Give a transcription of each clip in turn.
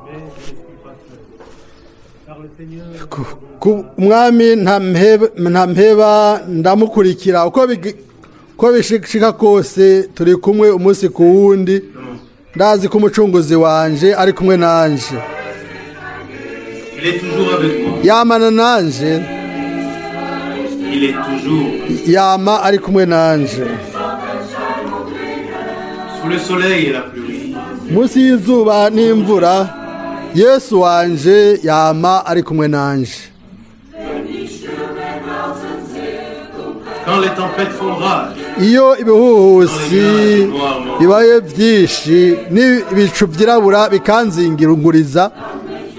Mais je ne suis pas seul. Car le Seigneur Ku mwami ntampeba ndamukurikira uko bishika kose, turi kumwe umunsi ku wundi. Ndazi ko umucunguzi wanje ari kumwe nanje. Il est toujours avec moi. Yamana nanje. Il est toujours Yama ari kumwe nanje. Sous le soleil et la pluie. Munsi y'izuba n'imvura, Yesu wanje yama ari kumwe nanje. Quand les tempêtes font rage, Iyo ibihuhusi bibaye byinshi n'ibicu byirabura bikanzingirunguriza,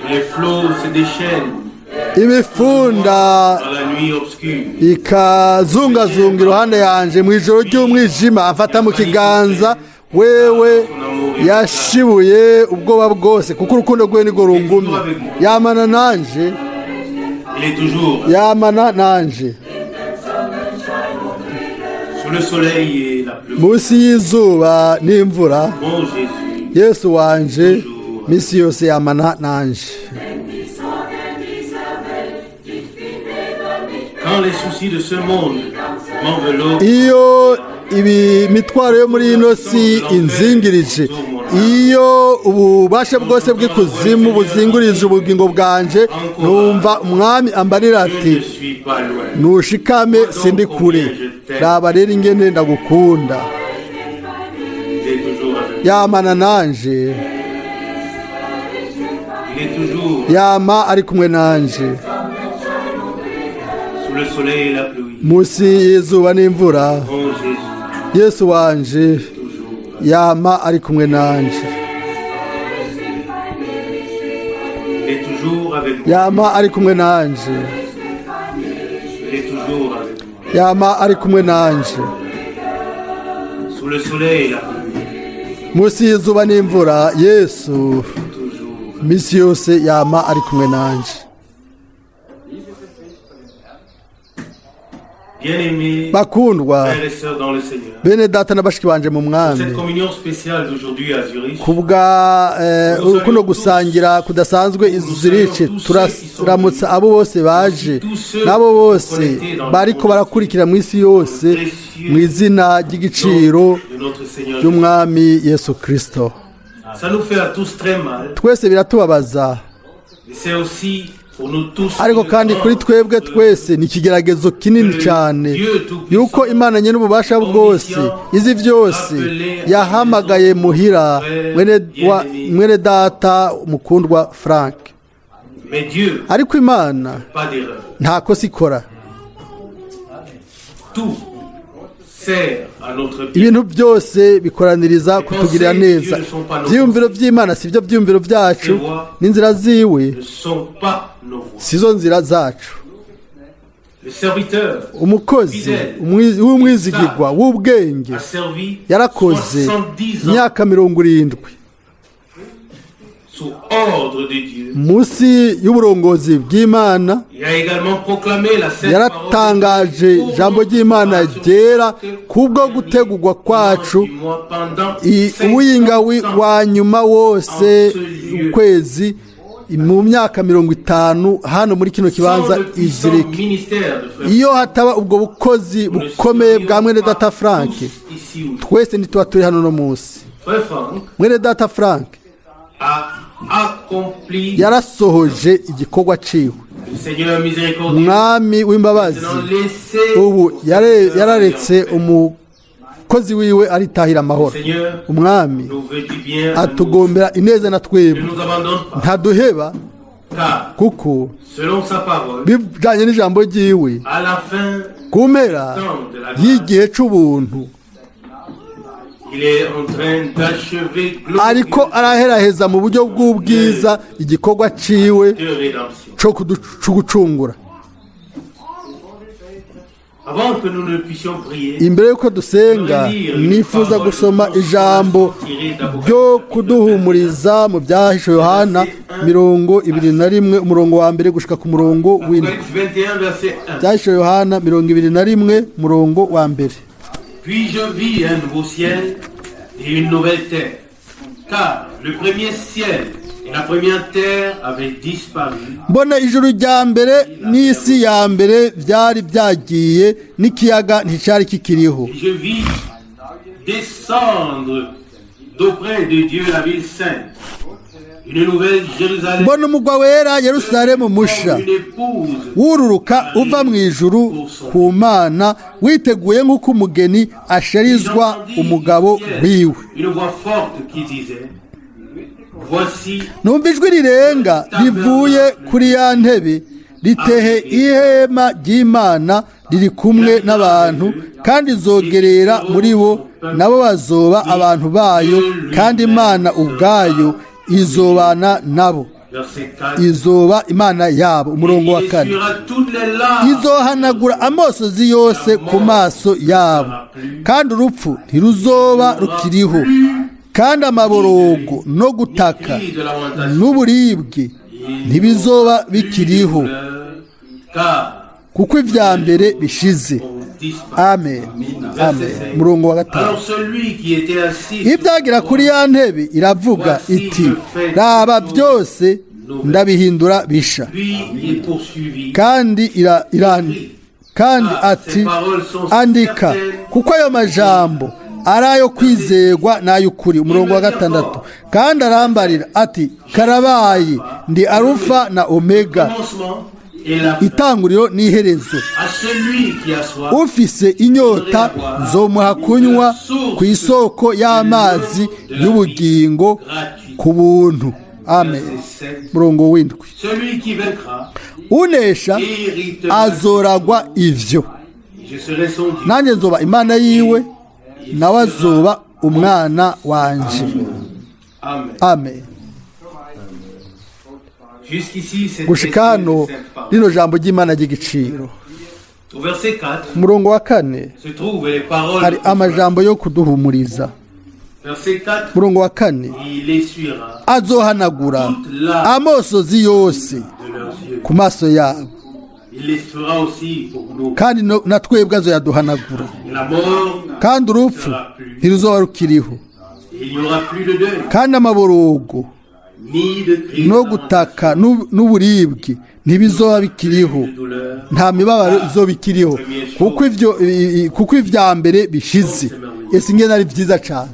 les flots se déchaînent imifunda dans la nuit obscure. ikazungazunga iruhande yanje mu ijoro ry'umwijima, afata mu kiganza. Wewe yashibuye ubwoba bwose, kuko urukundo rwe nirwo rungumye. Yamana nanje. Il est toujours Yamana nanje. Sous le soleil et la pluie. Munsi y'izuba n'imvura, Mon Jésus, Yesu wanje misi yose yamana nanje. Quand les soucis de ce monde m'enveloppent, Iyo ibi mitwaro yo muri ino si inzingirije, iyo ububasha bwose bw'ikuzimu buzingurije ubugingo bwanje, numva umwami ambarira je ati: ne suis pas loin. "Nushikame, sindi kure. Raba rero ingene ndagukunda." Il est toujours avec moi. Yamana nanje. Il est toujours Yama ari kumwe nanje. Sous le soleil et la pluie. Munsi y'izuba n'imvura, Mon Jésus, Yesu wanje toujours. yama ari kumwe nanje. Il est toujours avec moi. Yama ari kumwe nanje. Il est toujours avec moi. Yama ari kumwe nanje. Sous le soleil et la pluie. Munsi y'izuba n'imvura, Yesu Toujours. misi yose yama ari kumwe nanje. Bien-aimés, Bakundwa, frères et sœurs dans le Seigneur, bene data na bashiki banje mu mwami, cette communion spéciale d'aujourd'hui à Zurich, kubwa kuno gusangira kudasanzwe i Zurich, turaramutsa abo bose baje n'abo bose bariko barakurikira mu isi yose mu izina ry'igiciro de notre Seigneur. ry'umwami Yesu Kristo. Ça nous fait à tous très mal, Twese biratubabaza, mais c'est aussi pour nous tous ariko une kandi kuri grande twebwe twese ni ikigeragezo kinini cyane yuko Imana nyene ububasha bwose, izi byose, yahamagaye muhira mwene data mukundwa Frank. Mais Dieu, Ariko Imana pas d'erreur. nta kosa ikora. Tout sert à notre bien. Ibintu byose bikoraniriza kutugirira neza. Ibyiyumviro by'Imana si byo byiyumviro byacu, n'inzira ziwe Ne sont pas nos voies. si zo nzira zacu. Le serviteur Umukozi w'umwizigirwa w'ubwenge a servi yarakoze 70 ans imyaka 70 sous ordre de Dieu. munsi y'uburongozi bw'Imana. Il a également proclamé la sainte Yaratangaje ijambo ry'Imana ryera kubwo gutegurwa kwacu uwinga wa nyuma wose, ukwezi, mu myaka 50 hano muri kino kibanza i Zurich. Iyo hataba ubwo bukozi bukomeye bwa mwene data Frank, twese ntituba turi hano no munsi. Frère Frank Mwene data Frank a accompli yarasohoje igikorwa ciwe. le Seigneur miséricordieux Umwami w'imbabazi maintenant laissé ubu yararetse umukozi wiwe aritahira amahoro. Seigneur Umwami nous veut du bien à nous. atugombera ineza na Ne twebwe. nous abandonne pas, Ntaduheba, car kuko selon sa parole, bijyanye n'ijambo ryiwe, à la fin ku mpera y'igihe c'ubuntu, il est en train d'achever ariko araheraheza mu buryo bw'ubwiza igikorwa ciwe de rédemption. Co gucungura. Avant que nous ne puissions prier, Imbere y'uko dusenga, nifuza gusoma ijambo ryo kuduhumuriza mu Byahishe Yohana 21, umurongo wa mbere gushika ku murongo w'indwi. Apocalypse 21, verset 1. Byahishe Yohana 21, umurongo wa mbere. Puis je vis un nouveau ciel et une nouvelle terre. Car le premier ciel et la première terre avaient disparu. Mbona ijuru rya mbere n'isi ya mbere byari byagiye, n'ikiyaga nticyari kikiriho. Et je vis descendre d'auprès de Dieu la ville sainte, une nouvelle Jérusalem, Mbona umugwa wera Yerusalemu musha comme une épouse wururuka uva mu ijuru ku Mana, witeguye nk'uko umugeni asharizwa umugabo wiwe. Une voix forte qui disait: Voici Numva ijwi rirenga rivuye kuri ya ntebe ritehe: "Ihema ry'Imana riri kumwe n'abantu, kandi izogerera muri bo, nabo bazoba abantu bayo, kandi Imana ubwayo izobana nabo, Verset 4. izoba Imana yabo." Umurongo wa Il 4. essuiera toutes les larmes Izohanagura amosozi yose ku maso yabo, kandi urupfu ntiruzoba rukiriho, kandi amaborogo no gutaka cris de lamentation, n'uburibwe ntibizoba bikiriho, car kuko ibya mbere bishize." ont disparu. Amen, amen. Umurongo wa 5. Alors celui qui était assis Ibyagira kuri ya ntebe iravuga iti: "Raba, byose ndabihindura bisha." Puis il poursuivit. Kandi ira, kandi ati: "Andika, kuko ayo majambo ari ayo kwizerwa n'ay'ukuri." Umurongo wa 6. Kandi arambarira ati: "Karabaye, ndi Arufa na Omega, Commencement et la fin. itanguriro n'iherezo. À celui qui a soif, Ufise inyota nzomuha kunywa ku isoko y'amazi y'ubugingo ku buntu." Amen. Verset 7. Murongo w'7. Celui qui vaincra Unesha héritera. azoragwa ivyo, Je serai son Dieu. nanjye nzoba Imana yiwe, nawe azoba umwana wanje. Amen. Amen. Jusqu'ici, c'est Gushika hano rino jambo ry'Imana ry'igiciro. Au verset 4 Umurongo wa 4 se trouvent les paroles. hari amajambo yo kuduhumuriza. Verset 4. Umurongo wa 4. Il essuiera Azohanagura amosozi yose de leurs yeux. ku maso yabo. Il les fera aussi pour nous. Kandi na twebwe azoyaduhanagura. Et la mort, Kandi urupfu ntiruzoba rukiriho, il n'y aura plus de deuil, kandi amaborogo ni de cris, no gutaka n'uburibwe ntibizoba bikiriho, de douleur. nta mibabaro izoba ikiriho, kuko ibya mbere bishize. Ese ingene ari byiza cyane!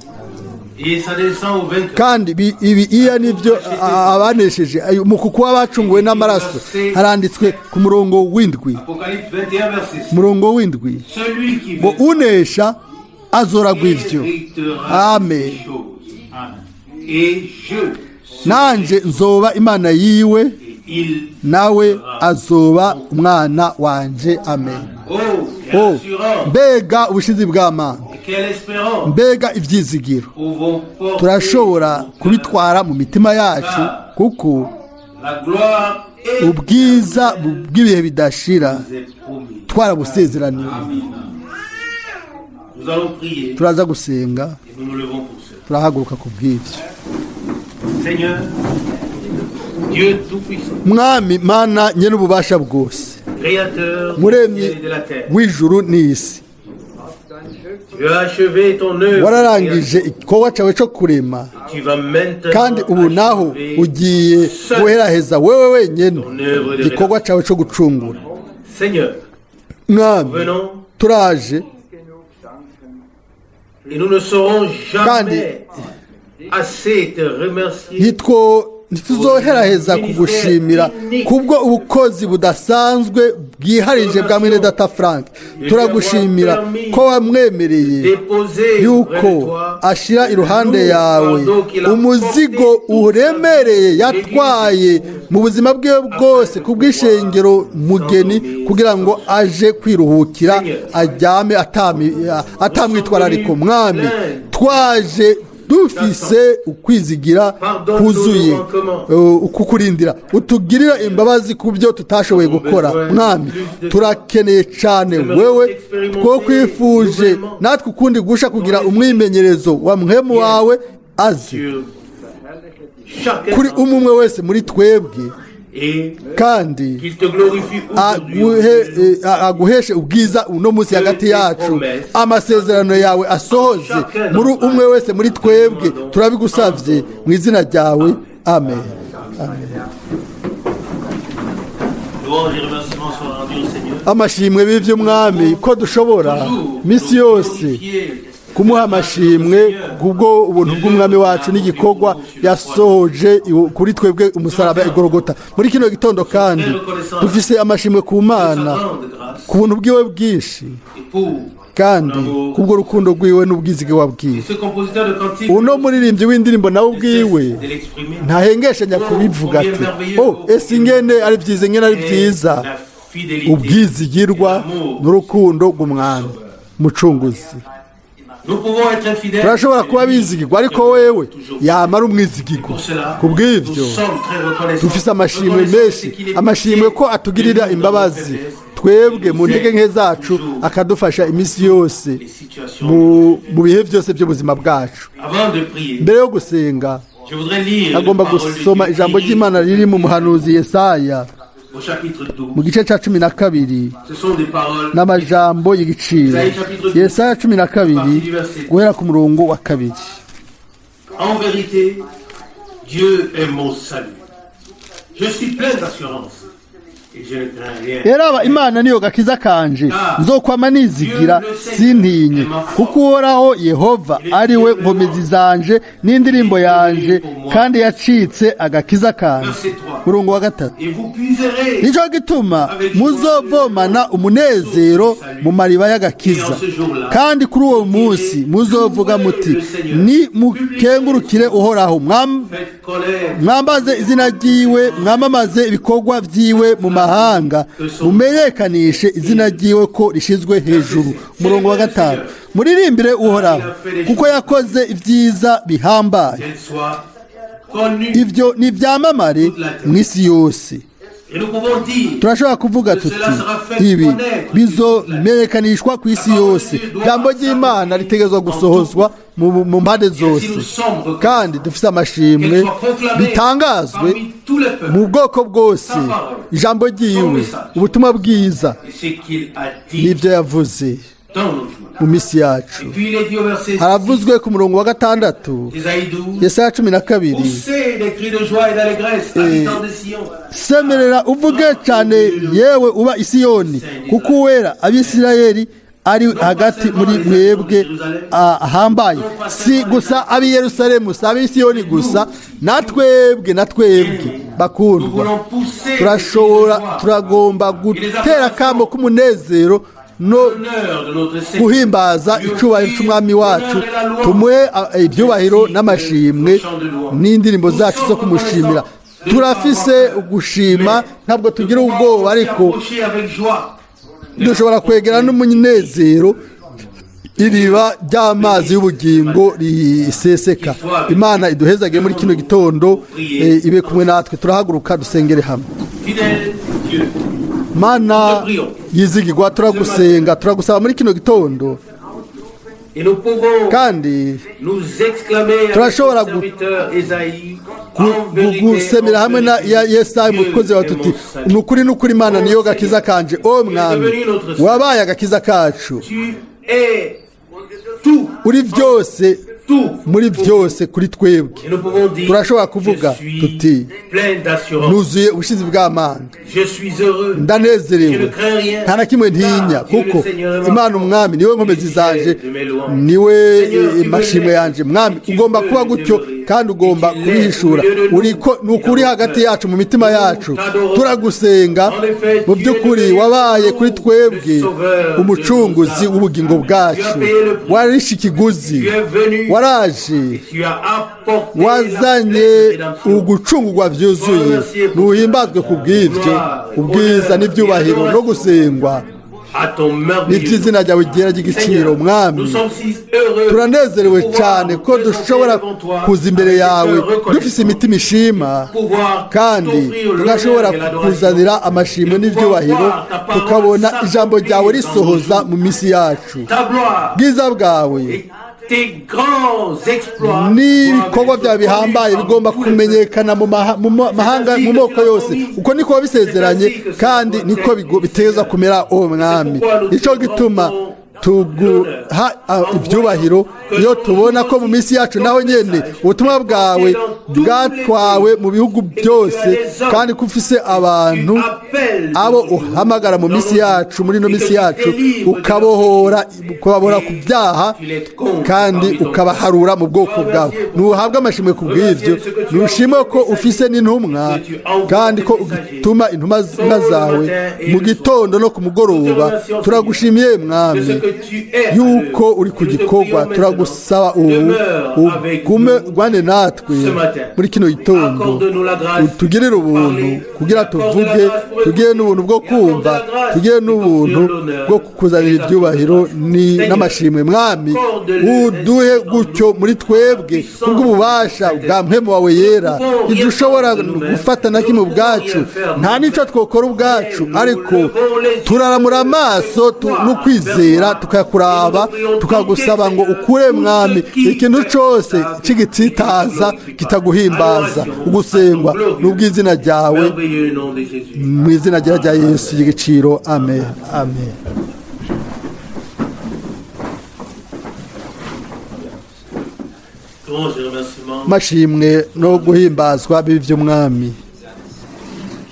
Et ça descend au vainqueur. Kandi ibi iya nibyo abanesheje mu kuba bacunguwe n'amaraso. Haranditswe ku murongo w'7. Apocalypse 21, verset 6. Murongo w'7 Celui qui ngo vaincra unesha azoragwa ivyo. héritera Amen. ces choses. Et je Nanje nzoba Imana yiwe, et il. nawe azoba umwana wanje. Amen. Oh, quelle Oh, assurance mbega ubushizi bw'Amana, et quelle espérance mbega ibyizigiro pouvons porter turashobora kubitwara mu mitima yacu, kuko la gloire et ubwiza bw'ibihe bidashira nous est promis. twarabusezeraniwe. Nous allons prier Turaza gusenga, et nous nous levons pour cela. turahaguruka ku bw'ibyo. Seigneur, Dieu Tout-Puissant, Mwami Mana nyene ububasha bwose, Créateur du Muremyi ciel et de la terre, w'ijuru n'isi, tu as achevé ton œuvre. wararangije igikorwa cyawe cyo kurema, Tu vas maintenant kandi ubu naho achever ugiye guheraheza wewe wenyine ton œuvre de igikorwa cyawe cyo gucungura. Seigneur, Mwami, venons turaje, et nous ne saurons Kandi jamais assez te remercier ntituzoheraheza kugushimira kubwo ubukozi budasanzwe bwiharije bwa mwene data Frank. Turagushimira ko wamwemereye déposer yuko près de toi ashira iruhande yawe umuzigo uremereye yatwaye mu buzima bwiwe bwose ku bw'ishengero mugeni, kugira ngo aje kwiruhukira aryame atamwitwarariko. Mwami, twaje dufise ukwizigira kuzuye kukurindira utugirira imbabazi ku byo tutashoboye gukora. Mwami, turakeneye cyane wewe. Two kwifuje natwe ukundi gusha kugira umwimenyerezo wa mpwemu wawe azi sur chacun kuri umwe umwe wese muri twebwe. Et Kandi qu'il te glorifie aujourd'hui au milieu de nous. Aguheshe ubwiza uno munsi hagati yacu, amasezerano yawe asohoze muri umwe wese muri twebwe. Turabigusabye mu izina ryawe, amen. Louange et remerciements soient rendus au Seigneur. Amashimwe b'iby'umwami ko dushobora Toujours minsi yose glorifier kumuha amashimwe kubwo ubuntu bw'umwami wacu n'igikorwa yasohoje kuri twebwe, umusaraba igorogota. Muri kino gitondo kandi dufise amashimwe ku Mana sa grande grâce ku buntu bwiwe bwinshi et pour kandi kubwo rukundo rwiwe n'ubwizige bwiwe. ce compositeur de cantique Uno muririmbyi w'indirimbo nawe ubwiwe de l'exprimer. ntahengeshanya kubivuga ati: "Oh, ese ingene ari byiza, ingene ari byiza La fidélité ubwizigirwa et l'amour. n'urukundo rw'umwami mucunguzi." Nous pouvons être fidèles. Turashobora kuba bizigirwa, ariko wewe yamara umwizigirwa. Pour Ku bw'ibyo dufise amashimwe menshi, amashimwe ko atugirira imbabazi twebwe mu ntege nke zacu, akadufasha iminsi yose mu bihe byose by'ubuzima bwacu. Avant de prier, Mbere yo gusenga, je voudrais lire agomba gusoma ijambo ry'Imana riri mu muhanuzi Yesaya au chapitre 12. mu gice cya 12. Ce sont des paroles N'amajambo y'igiciro. Yesaya 12, guhera ku murongo wa 2. En vérité, Dieu est mon salut. Je suis plein d'assurance et je ne crains rien. Eraba, Imana niyo gakiza kanje, nzokwama nizigira sintinye, kuko Uhoraho Yehova ari we nkomezi zanje n'indirimbo yanje, kandi yacitse agakiza kanje. Murongo wa 3. Et vous puiserez Nicyo gituma muzovomana umunezero mu mariba y'agakiza, kandi kuri uwo munsi muzovuga muti: "Ni mukengurukire Uhoraho, faites connaître mwambaze izina ryiwe, mwamamaze ibikorwa byiwe mu mahanga, mumenyekanishe izina ryiwe ko rishizwe hejuru." Umurongo wa 5: muririmbire Uhoraho, kuko yakoze ibyiza bihambaye. Qu'elle soit connue. Ibyo ni ibyamamare mu isi yose. Et nous pouvons dire Turashobora kuvuga tuti: "Ibi bizomenyekanishwa ku isi yose." Ijambo ry'Imana ritegerezwa gusohozwa mu mpande zose, kandi dufite amashimwe. Qu'elle soit proclamée Bitangazwe parmi tous les peuples. mu bwoko bwose ijambo ryiwe, ubutumwa bwiza Et ce qu'il a dit n'ibyo yavuze dans nos jours. mu minsi yacu. Et puis il est dit au verset 6, Haravuzwe ku murongo wa 6, Ésaïe 12, Yesaya 12: Poussez des cris de joie et d'allégresse, habitants de Sion. Semerera uvuge cyane, yewe uba i Siyoni, kuko Uwera Abisirayeli ari hagati muri mwebwe ahambaye. Si gusa ab'i Yerusalemu, si ab'i Siyoni gusa, natwebwe, natwebwe Nous bakundwa. voulons pousser des cris de Turashobora, joie, turagomba gutera akamo k'umunezero no l'honneur de notre Seigneur. guhimbaza icyubahiro cy'umwami wacu, tumuhe ibyubahiro n'amashimwe n'indirimbo zacu zo kumushimira. Turafise ugushima, ntabwo tugira ubwoba, ariko Approcher avec joie. dushobora kwegera n'umunezero iriba ry'amazi y'ubugingo riseseka. Imana iduhezagire muri kino gitondo, ibe kumwe natwe. Turahaguruka dusengere hamwe. Fidèle Dieu, Mana yizigirwa, turagusenga, turagusaba muri kino gitondo. Et nous pouvons Kandi nous exclamer avec turashobora le serviteur Esaïe, en vérité, gusemera en hamwe na vérité, ya Yesaya Dieu umukozi wawe est tuti: mon salut. "Ni ukuri, ni ukuri, Imana niyo gakiza kanje." O Mwami, wabaye agakiza kacu. Tu es tout, Uri byose tout. muri byose kuri twebwe. Et nous pouvons dire, Turashobora kuvuga je suis tuti: plein d'assurance. "Nuzuye ubushizi bw'amanga." Je suis heureux. Ndanezerewe. Je ne crains rien. Nta na kimwe ntinya, kuko Imana umwami niwe nkomezi zanje, niwe mashimwe yanje. Mwami, ugomba kuba gutyo kandi ugomba kubihishura. Uriko ni ukuri hagati yacu, mu mitima yacu. Turagusenga. Mu by'ukuri wabaye kuri twebwe umucunguzi w'ubugingo bwacu, warishe ikiguzi, waraje, Tu as apporté la wazanye pleine rédemption. ugucungurwa byuzuye. Ntuhimbazwe ku bw'ibyo. Ubwiza n'ibyubahiro no gusengwa À ton merveilleux n'iby'izina ryawe ryera ry'igiciro. Seigneur, Mwami, nous sommes si heureux turanezerewe de pouvoir cyane nous ko présenter dushobora devant toi kuza imbere avec yawe cœur reconnaissant, dufise imitima ishima, pouvoir kandi t'offrir l'honneur tugashobora et l'adoration, kukuzanira amashimwe et pouvoir n'ibyubahiro, voir ta parole tukabona ijambo ryawe s'accomplir dans risohoza nos mu minsi yacu. jours. Ta gloire Bwiza bwawe est Tes grands exploits N'ibikorwa byawe bihambaye bigomba kumenyekana mu mahanga, mu moko yose. Uko niko wabisezeranye kandi niko biteza kumera, uwo Mwami. Nicyo gituma tuguha ibyubahiro iyo tubona ko mu minsi yacu naho nyine ubutumwa bwawe bwatwawe mu bihugu byose, kandi ko ufise abantu abo uhamagara mu minsi yacu, muri ino minsi yacu, ukabohora, ukababora ku byaha kandi ukabaharura mu bwoko bwawe. Ntuhabwe amashimwe ku bw'ibyo. Ntushime ko ufise n'intumwa kandi ko utuma intumwa zawe mu gitondo no ku mugoroba. Turagushimiye, Mwami, yuko uri ku gikorwa. Turagusaba ubu ugume rwane natwe muri kino gitondo, utugirire ubuntu kugira tuvuge, tugire n'ubuntu bwo kumva, tugire n'ubuntu bwo kukuzanira ibyubahiro n'amashimwe. Mwami, uduhe gutyo muri twebwe kubw'ububasha bwa Mpwemu wawe Yera. Ntidushobora gufata na kimwe ubwacu, nta n'icyo twakora ubwacu, ariko turaramura amaso n'ukwizera tukakuraba, tukagusaba ngo ukure, Mwami, ikintu cyose cy'igitsitaza kitaguhimbaza. Ugusengwa n'ubw'izina ryawe, Merveilleux nom de Jésus. mu izina rya Yesu ry'igiciro. Amen, amen. Louange et remerciements. Mashimwe no guhimbazwa bibe by'Umwami.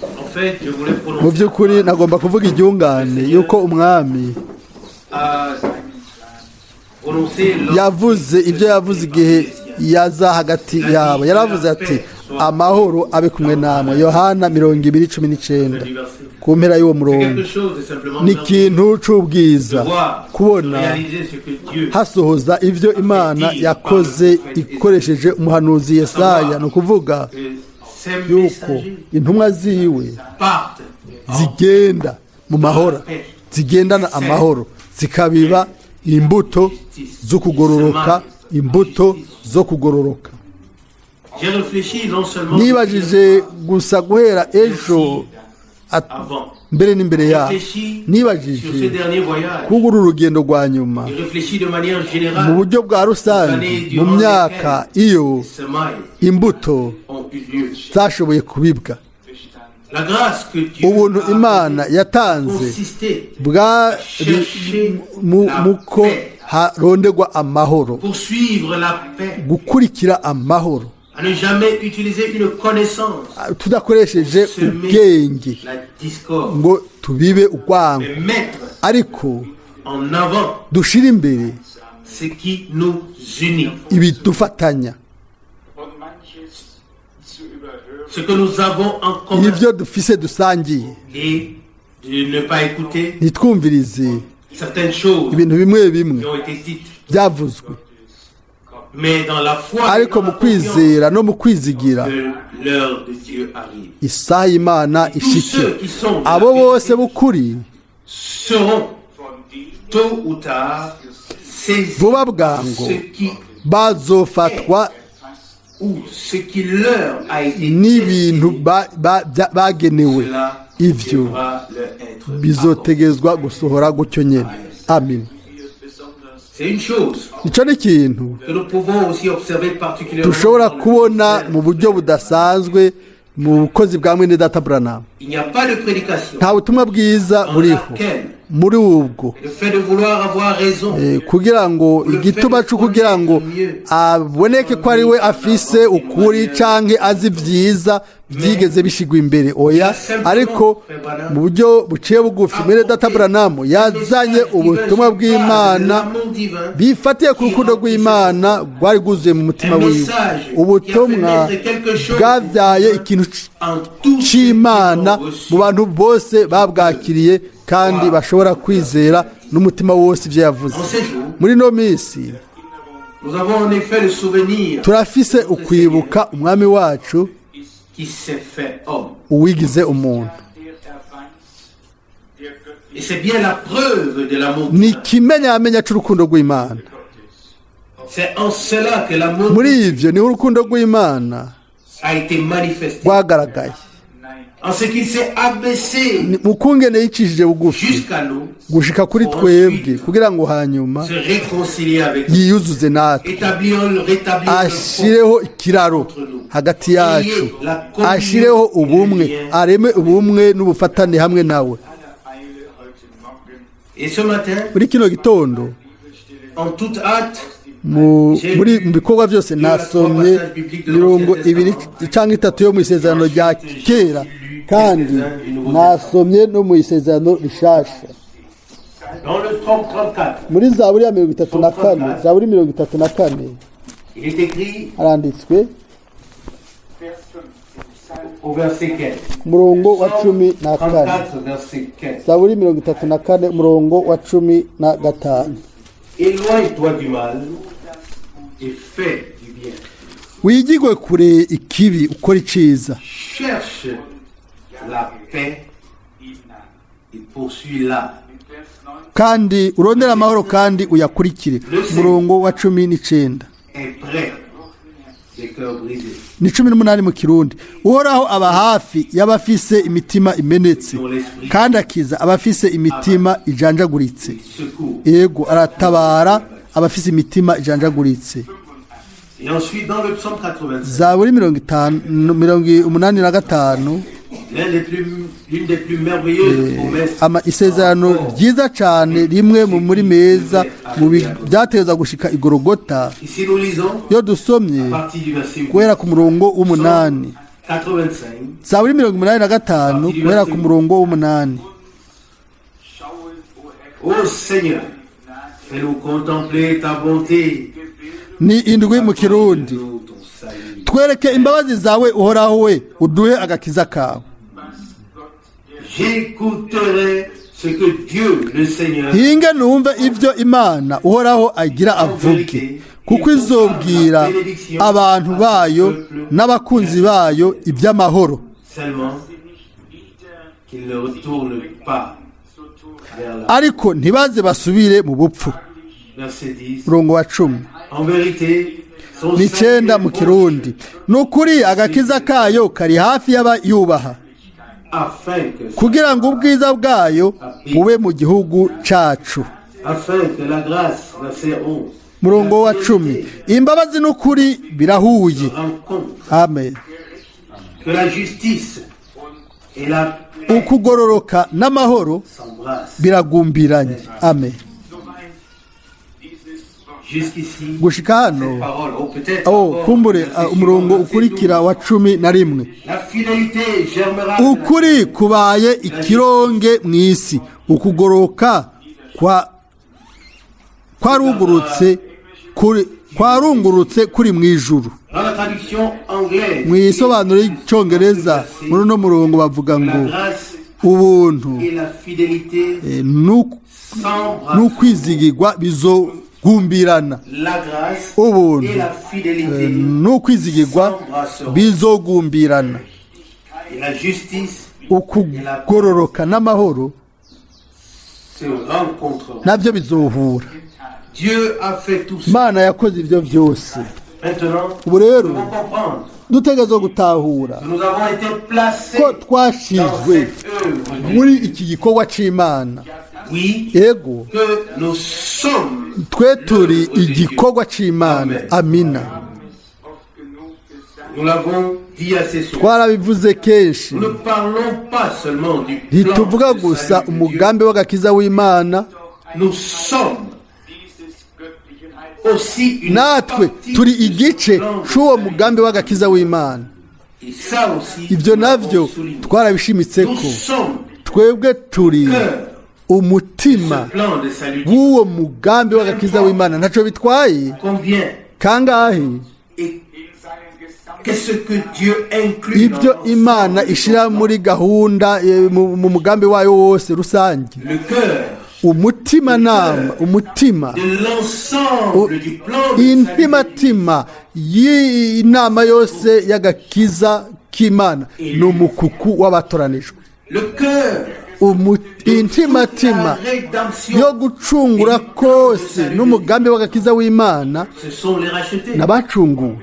En fait, je voulais Mu prononcer by'ukuri nagomba kuvuga iryungane yuko Umwami à prononcer yavuze ibyo yavuze igihe yaza hagati yabo. Yaravuze ati: "Amahoro abe kumwe namwe." Yohana 20:19, ku mpera y'uwo murongo. quelque chose de simplement Ni ikintu c'ubwiza kubona réaliser ce que Dieu hasohoza ibyo Imana yakoze ikoresheje umuhanuzi Yesaya, ni ukuvuga que ces yuko messagers intumwa ziwe partent zigenda mu mahoro, zigendana amahoro, zikabiba imbuto zo kugororoka, imbuto zo kugororoka. J'ai réfléchi non seulement Nibajije gusa guhera ejo avant, mbere n'imbere yaho, réfléchi sur nibajije ce dernier voyage kuri uru rugendo rwa nyuma et réfléchi de manière mu générale buryo bwa rusange mu myaka iyo semailles imbuto ont eu lieu. zashoboye kubibwa. La grâce que Dieu Ubuntu a Imana yatanze consisté bwari muko harondegwa amahoro, poursuivre la paix, gukurikira amahoro, à ne jamais utiliser une connaissance, tudakoresheje ubwenge la discorde, ngo tubibe urwango, mais mettre ariko en avant dushire imbere ce qui nous unit, ibidufatanya, Und manches zu überhören. ce que nous avons en commun, ibyo dufise dusangiye, et de ne pas écouter ntitwumvirize certaines choses ibintu bimwe bimwe qui ont été dites, byavuzwe, mais dans la foi et ariko dans mu la confiance kwizera no mu kwizigira que l'heure de Dieu arrive. Isaha y'Imana ishike. Abo bose b'ukuri Seront Von dem tôt ou tard saisis vuba bwango ce qui bazofatwa ou ce qui leur a été n'ibintu destiné, bagenewe. cela Ivyo devra leur être accordé. Bizotegezwa gusohora gutyo nyene. Amin. wir besonders C'est une chose Ico ni ikintu que nous pouvons aussi observer particulièrement dushobora dans le kubona ministère. Mu buryo budasanzwe mu bukozi bwa mwene data Branham. Il n'y a pas de prédication Nta butumwa bwiza dans buriho laquelle muri ubwo le fait de vouloir avoir raison kugira ngo igituma cyo kugira ngo aboneke ko ari we afise ukuri canke azi ibyiza byigeze bishigwa imbere. Oya, ariko mu buryo buciye bugufi mwene data Branham yazanye ubutumwa bw'Imana bifatiye ku rukundo rw'Imana rwari rwuzuye mu mutima wiwe, ubutumwa bwabyaye ikintu en tout c'Imana mu bantu bose babwakiriye kandi bashobora kwizera n'umutima wose ibyo yavuze. En ces jours, Muri ino minsi nous avons en effet le souvenir turafise ukwibuka Umwami wacu qui s'est fait homme. uwigize umuntu. Der erweist, der Et göttliche c'est bien la preuve de l'amour Ni divin. ikimenyamenya c'urukundo rw'Imana. C'est en cela que l'amour Muri ivyo niho urukundo rw'Imana a été manifesté rwagaragaye Nein, En ce qu'il s'est abaissé Mu kungene yicishije bugufi jusqu'à nous, gushika kuri twebwe, kugira ngo hanyuma se réconcilier avec nous, yiyuzuze natwe, établir, rétablir le pont ashireho ikiraro hagati yacu, ashireho ubumwe, areme ubumwe n'ubufatane hamwe nawe. Et ce matin, Muri kino gitondo, en toute hâte, muri mu bikorwa byose, nasomye mirongo ibiri cyangwa itatu yo mu isezerano rya kera, kandi nasomye no mu isezerano rishasha. Dans le Psaume 34, Muri Zaburi ya 34, Zaburi 34, il est écrit haranditswe au verset 15. ku murongo wa 14. 34, verset 15. Zaburi 34, umurongo wa 15. Éloigne-toi du mal et fais du bien. Wigigwe kure ikibi, ukora iciza. Cherche la paix et poursuis-la. Kandi urondere amahoro kandi uyakurikire. Umurongo wa 19. Est près des cœurs brisés, Ni 18 mu Kirundi. Uhoraho aba hafi y'abafise imitima imenetse, kandi akiza abafise imitima ijanjaguritse. Il secourt. Yego, aratabara abafise imitima ijanjaguritse. Et ensuite, dans le psaume 87, Zaburi 50, 85, l'une des plus merveilleuses promesses isezerano ryiza cyane, rimwe mu muri meza mu byateza gushika igorogota. Ici, nous lisons Iyo dusomye à partir du verset 8. guhera ku murongo w'umunani. 85, Zaburi 85, guhera ku murongo w'umunani. Ô Seigneur, fais-nous contempler ta bonté. Ni 7 mu Kirundi. Nous ton salut. Twereke imbabazi zawe, Uhoraho we, uduhe agakiza kawe. J'écouterai ce que Dieu, le Seigneur, Hinge numve ibyo Imana Uhoraho agira avuge, kuko izobwira abantu bayo n'abakunzi bayo iby'amahoro. Seulement qu'il ne retourne pas vers la. Ariko ntibaze basubire mu bupfu. Verset 10. Murongo wa 10. En vérité, son Ni 9 salut mu Kirundi. Ni ukuri agakiza kayo kari hafi y'abayubaha, afin que, kugira ngo ubwiza bwayo bube mu gihugu cacu. Afin que la grâce, verset 11, Murongo wa 10, imbabazi n'ukuri birahuye. Rencontre Amen. Que la justice et la paix Ukugororoka n'amahoro s'embrassent. biragumbiranye. Amen. Jusqu'ici, Gushika hano, cette parole, oh, peut-être oh, encore, kumbure verset umurongo suivant, verset ukurikira 12. wa 11. La fidélité germera Ukuri kubaye ikironge mu isi, ukugoroka kwa kwarungurutse kuri kwarungurutse kuri mu ijuru. Dans la traduction anglaise, Mu isobanuro y'icyongereza muri uno murongo bavuga la ngo grâce ubuntu et la fidélité s'embrassent. n'ukwizigirwa bizogumbirana. La grâce Ubuntu et la fidélité n'ukwizigirwa bizogumbirana. Et la justice Ukugororoka n'amahoro se rencontreront. nabyo bizohura. Dieu a fait tout ça. Imana yakoze ibyo byose. Maintenant, Ubu rero nous devons comprendre dutegerezwa gutahura que nous avons été placés ko dans twashizwe cette œuvre. muri iki gikorwa c'Imana. Oui, Ego, que nous sommes. twe turi igikorwa c'Imana. Amina. Nous l'avons dit assez souvent. Twarabivuze kenshi. Nous ne parlons pas seulement du plan Ntituvuga de gusa salut de Dieu. umugambi w'agakiza w'Imana. Nous sommes aussi une Natwe partie turi de ce igice plan de c'uwo salut. mugambi w'agakiza w'Imana. Et ça aussi, Ibyo nous l'avons navyo souligné. twarabishimitse Nous ko sommes twebwe turi cœur umutima ce plan de salut. w'uwo mugambi w'agakiza w'Imana. Ntaco bitwaye Combien kangahe et qu'est-ce que Dieu inclut ibyo dans Imana l'ensemble de ishira son plan. muri gahunda mu mugambi wayo wose rusange. Le cœur Umutimanama, umutima, de l'ensemble du plan de salut de Dieu. intimatima y'inama yose y'agakiza k'Imana ni umukuku w'abatoranijwe. Le cœur Intimatima la rédemption, yo gucungura kose n'umugambi w'agakiza w'Imana ce sont les rachetés. n'abacunguwe.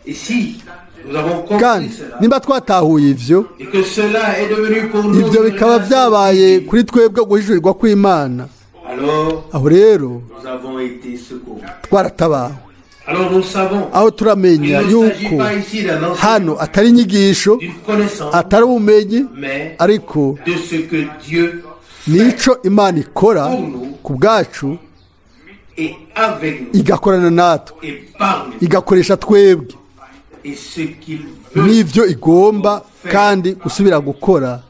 Et si Nous avons compris Kandi cela nimba twatahuye ivyo, et que cela est devenu pour nous ivyo une bikaba révélation byabaye divine, kuri twebwe guhishurirwa kw'Imana, alors aho rero nous avons été secourus. twaratabawe. Alors nous savons Aho qu'il turamenya ne s'agit yuko pas ici d'un hano enseignement, atari inyigisho, d'une connaissance, atari ubumenyi, mais ariko de ce que Dieu fait nico Imana ikora ku bwacu, et avec nous igakorana natwe, et par nous igakoresha twebwe et ce qu'il veut. n'ivyo igomba kandi gusubira gukora.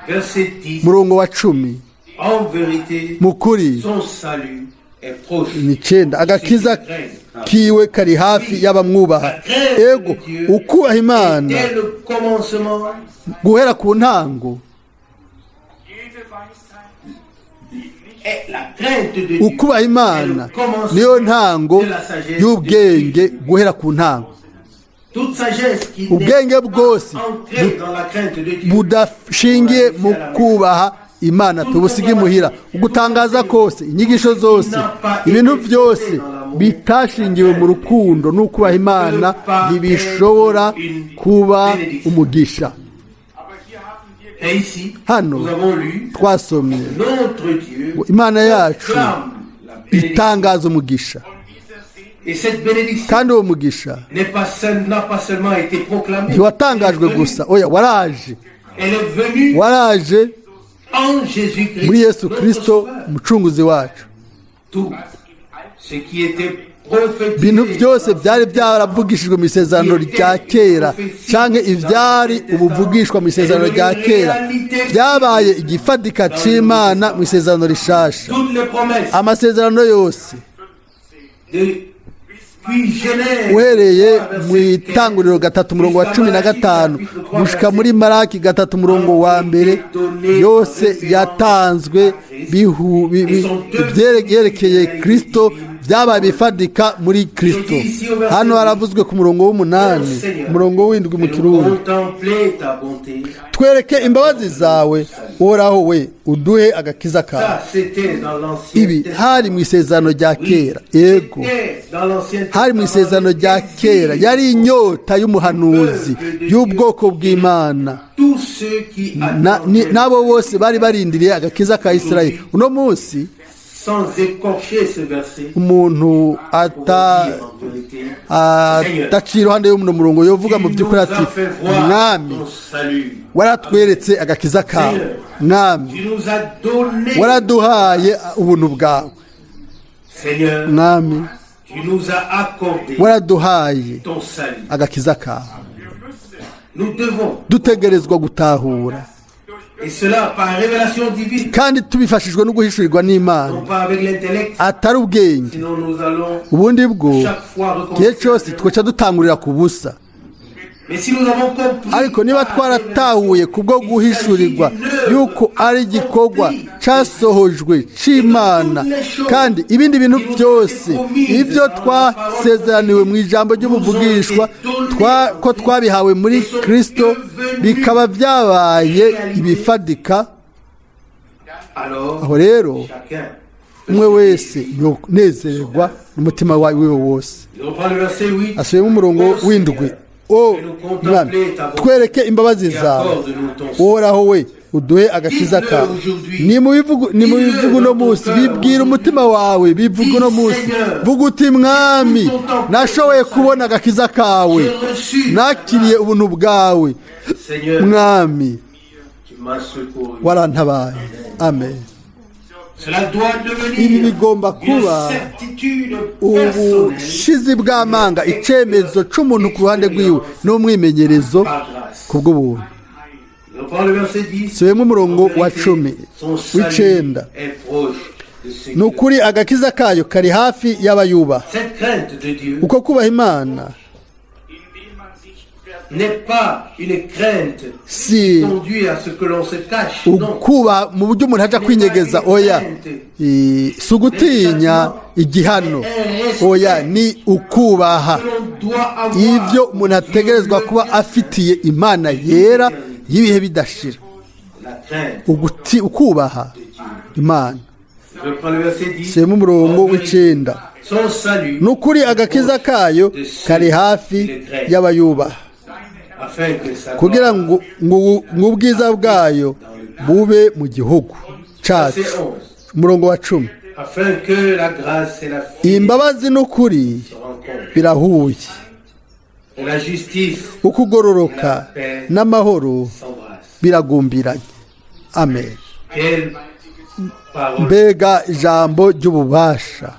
Verset 10. Murongo wa 10. En vérité, Mu kuri, son salut est proche. ni 9, agakiza kiwe kari hafi y'abamwubaha. Ego, ukubaha Imana Dès le commencement, guhera ku ntango, Jede Weisheit, die nicht est la crainte de Dieu. ukubaha Est Imana le commencement niyo ntango de la sagesse y'ubwenge de Dieu. guhera ku ntango. Toute sagesse qui n'est Ubwenge pas bwose ancrée dans la crainte de Dieu budashingiye mu kubaha Imana tubusiga imuhira. Ugutangaza kose, inyigisho zose, ibintu byose bitashingiwe mu rukundo n'ukubaha Imana ntibishobora kuba umugisha. Aber hier haben wir Et ici, Hano nous avons lu twasomye notre Dieu ngo Imana yacu proclame la bénédiction. itangaza umugisha, und dieser Segen Et cette bénédiction kandi uwo mugisha n'a pas seulement été proclamée, ntiwatangajwe elle est venue. gusa, oya, waraje. Elle est venue Waraje en Jésus-Christ, muri Yesu notre Kristo Sauveur. umucunguzi wacu. Tout ce qui était prophétisé Ibintu byose byari byaravugishijwe mu isezerano rya kera, canke ivyari ubuvugishwa mu isezerano rya kera, byabaye igifatika c'Imana mu isezerano rishasha. Toutes les promesses Amasezerano yose depuis Genèse, uhereye 3, mu verset itanguriro 3 umurongo wa 15 gushika muri Maraki 3 umurongo wa 1, yose yatanzwe byerekeye Kristo, byabaye bifatika muri Kristo. Hano haravuzwe ku murongo w'8, umurongo w'7 mu Fais-nous Kirundi: contempler ta bonté. Twereke imbabazi zawe, Uhoraho we, uduhe agakiza kawe. Ça, c'était dans l'Ancien Ibi Testament. hari mu isezerano rya kera. Yego, C'était dans l'Ancien hari mu isezerano rya kera, yari inyota y'umuhanuzi y'ubwoko bw'Imana Tous ceux qui attendaient n'abo bose bari barindiriye agakiza ka Isirayeli. Uno munsi sans écorcher ce verset, umuntu pour dire en vérité, adaciye iruhande y'uno murongo yovuga mu tu by'ukuri nous ati: as fait voir Mwami, ton salut. waratweretse agakiza kawe. Mwami, Tu nous as donné, waraduhaye ubuntu bwawe. Seigneur, Mwami, tu nous as accordé waraduhaye ton salut. agakiza kawe. Nous devons, Dutegerezwa gutahura, et cela par révélation divine, kandi tubifashijwe no guhishurirwa n'Imana, non pas avec l'intellect, atari ubwenge. sinon nous allons Ubundi bwo chaque fois igihe recommencer. cyose twoca dutangurira ku busa. Mais si nous avons compris Ariko niba par twaratahuye kubwo révélation, guhishurirwa il s'agit d'une œuvre yuko ari igikorwa accomplie cyasohojwe c'Imana, kandi ibindi bintu byose ibyo twasezeraniwe mu ijambo ry'ubuvugishwa ko twabihawe muri Kristo, bikaba byabaye ibifatika, Alors, aho rero chacun umwe wese yonezererwa n'umutima wiwe wose. Il reprend le verset 8. Asubiyemo umurongo w'7: O Mwami, twereke imbabazi zawe, Uhoraho we, uduhe agakiza kawe. Ni mu bivuga uno munsi, bibwira umutima wawe, bivuga uno munsi, vuga uti: Mwami, nashoboye kubona agakiza kawe, J'ai reçu, nakiriye ubuntu bwawe. Seigneur, Mwami, tu m'as secouru. warantabaye. Amen. Cela doit devenir Ibi bigomba une kuba certitude personnelle ubushizi bw'amanga, icemezo c'umuntu ku ruhande rwiwe n'umwimenyerezo par grâce. ku bw'ubuntu. Il reprend le verset 10. Subiyemo umurongo En wa vérité, 10 son salut w'9. est proche de ceux Ni qui le ukuri agakiza kayo kari hafi y'abayubaha. Cette crainte de Dieu Uko kubaha Imana indem man sich verdient, n'est pas une crainte si qui conduit à ce que l'on se cache. Non. ukubaha mu buryo umuntu aja kwinyegeza, oya. Si ugutinya igihano, oya, ni ukubaha Que l'on doit avoir ivyo umuntu ategerezwa kuba afitiye Imana yera y'ibihe bidashira. la crainte Ukubaha de Dieu. Imana. Je reprends le verset 10. Semo umurongo En vérité, w'9. son salut Ni ukuri agakiza kayo kari hafi y'abayubaha. Afin que sa Kugira gloire. ngo ubwiza bwayo bube mu gihugu cyacu. Verset 11. Umurongo wa 10. Afin que la grâce et la fidélité Imbabazi n'ukuri se rencontrent. birahuye. Et la justice Ukugororoka n'amahoro s'embrassent. biragumbiranye. Amen. Quelle parole. Mbega ijambo ry'ububasha!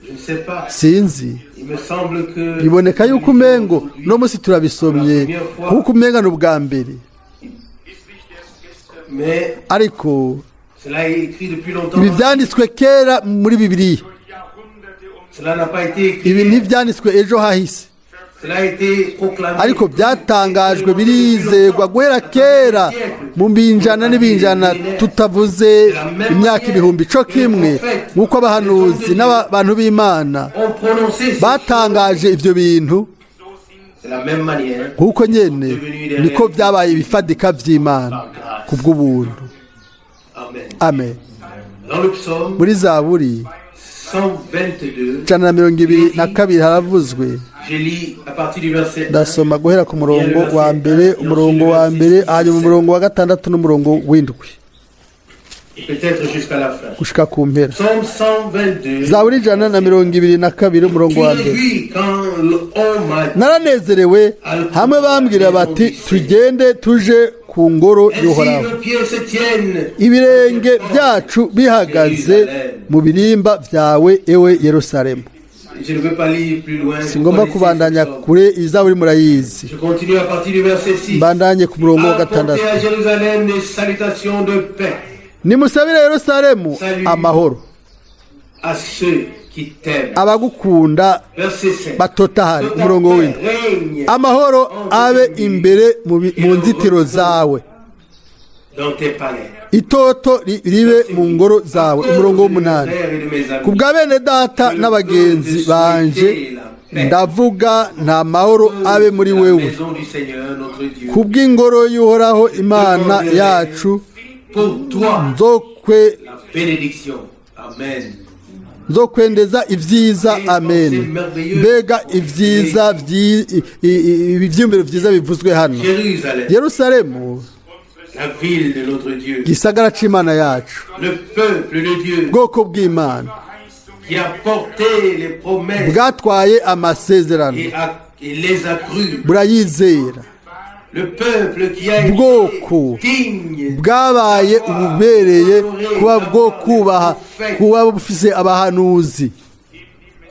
Je ne sais pas. Sinzi. Il me semble que Biboneka yuko umengo uno munsi turabisomye nk'uko umenga ni ubwa mbere. Mais Ariko cela est écrit depuis longtemps. Ibi byanditswe kera muri Bibiliya. Cela n'a pas été écrit. Ibi ntibyanditswe ejo hahise. Cela a été proclamé. Ariko byatangajwe, birizegwa guhera kera mu binjana n'ibinjana, tutavuze imyaka ibihumbi, co kimwe nk'uko abahanuzi n'abantu b'Imana Ont prononcé ces batangaje ibyo bintu. De la même manière, Nk'uko nyene niko byabaye ibifadika by'Imana ku bw'ubuntu. Amen. Amen. Dans le psaume Muri Zaburi 122, 122 haravuzwe. Je lis à partir du verset 1. Ndasoma guhera ku murongo wa mbere, umurongo wa mbere, hanyuma umurongo wa gatandatu n'umurongo w'indwi Et peut-être jusqu'à la fin. Gushika ku mpera. Psaume 122. Zaburi 122, umurongo Tu wa mbere. réjouis quand l'on m'a dit. Naranezerewe hamwe bambwira bati: "Tugende tuje ku ngoro Ainsi y'Uhoraho." nos pieds se tiennent. Ibirenge byacu bihagaze mu birimba byawe, ewe Yerusalemu. Je ne veux pas lire plus loin. Vous Singomba connaissez kubandanya ce psaume. kure, izaburi murayizi. Je continue à partir du verset 6. Mbandanye ku murongo wa Apportez gatandatu. à Jérusalem des salutations de paix Nimusabire Yerusalemu amahoro, à ceux qui t'aiment. Abagukunda Verset 7. batotahare. Que ta Umurongo paix w'indwi. règne Amahoro abe imbere mu nzitiro zawe, dans tes palais. Itoto ribe mu ngoro zawe. Umurongo w'umunani. Ku bwa bene data n'abagenzi banje ndavuga nta mahoro abe muri La wewe. Maison du Seigneur, notre Dieu. Ku bw'ingoro y'Uhoraho Imana yacu Pour toi, nzokwe la bénédiction. Amen. Nzokwendeza ibyiza. Amen. Mbega ibyiza ibyiyumviro byiza bivuzwe hano! Jérusalem, Yerusalemu, la ville de notre Dieu, gisagara c'Imana yacu, le peuple de Dieu bwoko bw'Imana qui a porté les promesses bwatwaye amasezerano et les a crues. Burayizera. Le peuple qui a été Bwoko digne bwabaye ububereye kuba bwo kubaha, kuba bufise abahanuzi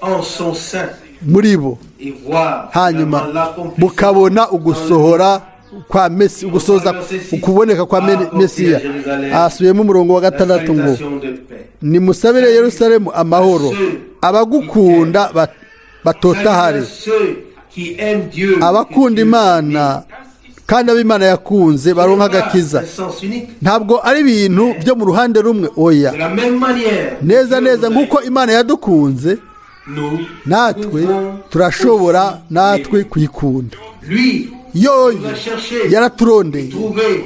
en son sein muri bo, et voir hanyuma finalement l'accomplissement bukabona ugusohora kwa Mesi, ugusoza ukuboneka kwa Mesiya. Asubiyemo umurongo wa la gatandatu ngo: salutation de paix. "Nimusabire Yerusalemu amahoro, abagukunda batotahare." Salut à ceux qui aiment Dieu. Abakunda Imana kandi ab'Imana yakunze baronka agakiza. Un sens unique. Ntabwo ari ibintu byo mu ruhande rumwe, oya. De la même manière, Neza neza nk'uko Imana yadukunze, nous natwe pouvons turashobora aussi natwe l'aimer. kuyikunda. Lui Yoyo nous a cherché yaraturondeye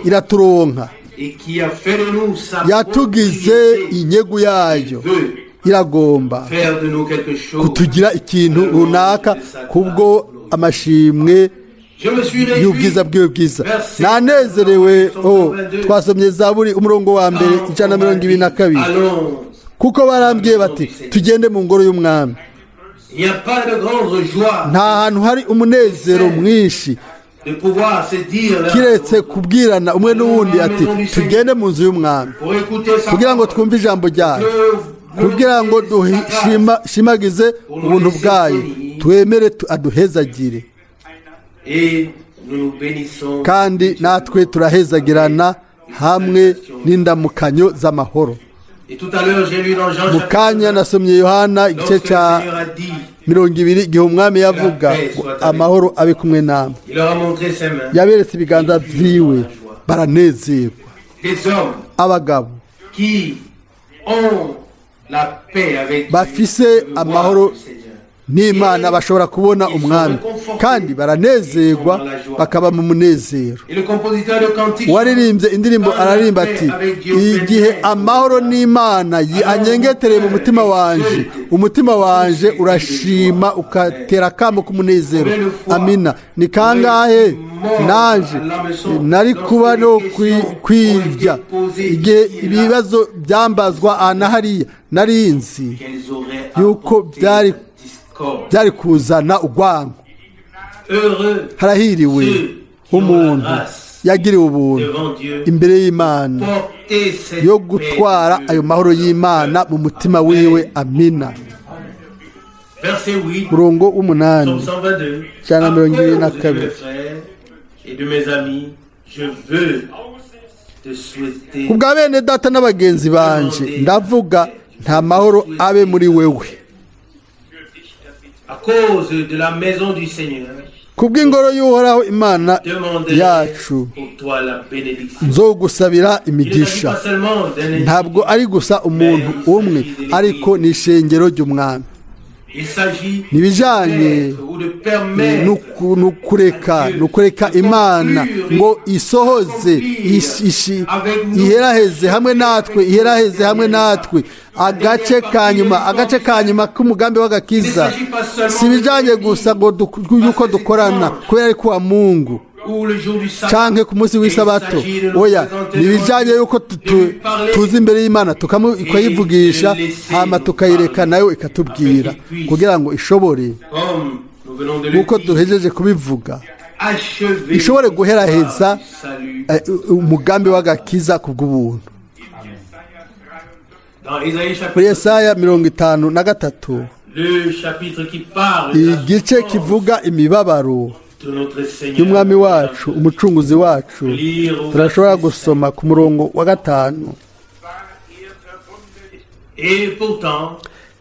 iraturonka, et qui a fait de nous sa yatugize propriété, inyegu yayo, veut iragomba faire de nous quelque chose. Kutugira ikintu runaka kubwo amashimwe Je me suis réjoui y'ubwiza bwiwe bwiza. Nanezerewe. Oh, twasomye Zaburi, umurongo wa mbere, quand ijana na on m'a mirongo ibiri na dit, kabiri. Allons. Kuko barambwiye bati: "Tugende mu ngoro y'Umwami." Il n'y a pas de grande joie Nta hantu hari umunezero mwinshi de pouvoir se dire l'un kiretse kubwirana umwe n'uwundi ati: "Tugende mu nzu y'Umwami," pour écouter sa kugira ngo parole, twumve ijambo ryayo, kugira ngo dushimagize ubuntu bwayo, twemere aduhezagire. Et nous nous bénissons. Kandi natwe turahezagirana hamwe n'indamukanyo z'amahoro. Et tout à l'heure, j'ai lu dans Jean Mu kanya chapitre nasomye Yohana igice lorsque le cya Seigneur a dit, 20, igihe Umwami yavuga ngo: "Amahoro abe kumwe namwe." il leur a montré ses mains. Yaberetse ibiganza vyiwe, baranezerwa. Des hommes Abagabo qui ont la paix avec Dieu bafise peuvent voir amahoro le Seigneur. N'Imana bashobora kubona Umwami, kandi baranezerwa, bakaba mu munezero. Et le compositeur de cantique Uwaririmbye indirimbo araririmba ati: "Igihe amahoro n'Imana anyengetereye mu mutima wanje, umutima wanje urashima, ugatera akamo k'umunezero." Amina. Ni kangahe nanje nari kuba no kwirya igihe ibibazo byambazwa aha na hariya, narinzi qu'elles auraient yuko apporté byari la discorde. byari kuzana urwango. Heureux Harahiriwe umuntu yagiriwe ubuntu devant Dieu, imbere y'Imana porter cette yo gutwara paix de ayo mahoro y'Imana mu mutima wiwe. Amina. Verset 8, Murongo w'umunani, Psaume 122. ijana na À mirongo ibiri na cause de kabiri. mes frères et de mes amis, je veux te souhaiter Ku bwa bene data n'abagenzi banje ndavuga, nta mahoro abe muri wewe. À cause de la maison du Seigneur, Ku bw'ingoro y'Uhoraho Imana demander yacu pour toi la bénédiction. nzogusabira Il ne s'agit imigisha. pas seulement d'un individu, Ntabwo ari gusa umuntu umwe, ariko ni ishengero ry'Umwami. Il s'agit Ntibijanye d'être ou de permettre nukureka Imana ngo isohoze iheraheze hamwe natwe, iheraheze hamwe natwe agace ka nyuma k'umugambi w'agakiza. Si ibijanye gusa ngo yuko dukorana kubera ari kuwa Mungu ou le jour du sabbat. canke ku munsi w'isabato. Oya, ni ibijanye yuko tuza imbere y'Imana, tukayivugisha, hama tukayireka nayo ikatubwira, kugira ngo ishobore, Comme nous venons de le nk'uko dire, duhejeje kubivuga, achever ishobore guheraheza du salut. Umugambi w'agakiza ku bw'ubuntu. Dans Isaïe Muri chapitre, Yesaya 53, le chapitre qui parle de la igice souffrance kivuga imibabaro de notre Seigneur, y'Umwami wacu, Umucunguzi wacu, turashobora gusoma ku murongo wa 5. Et pourtant,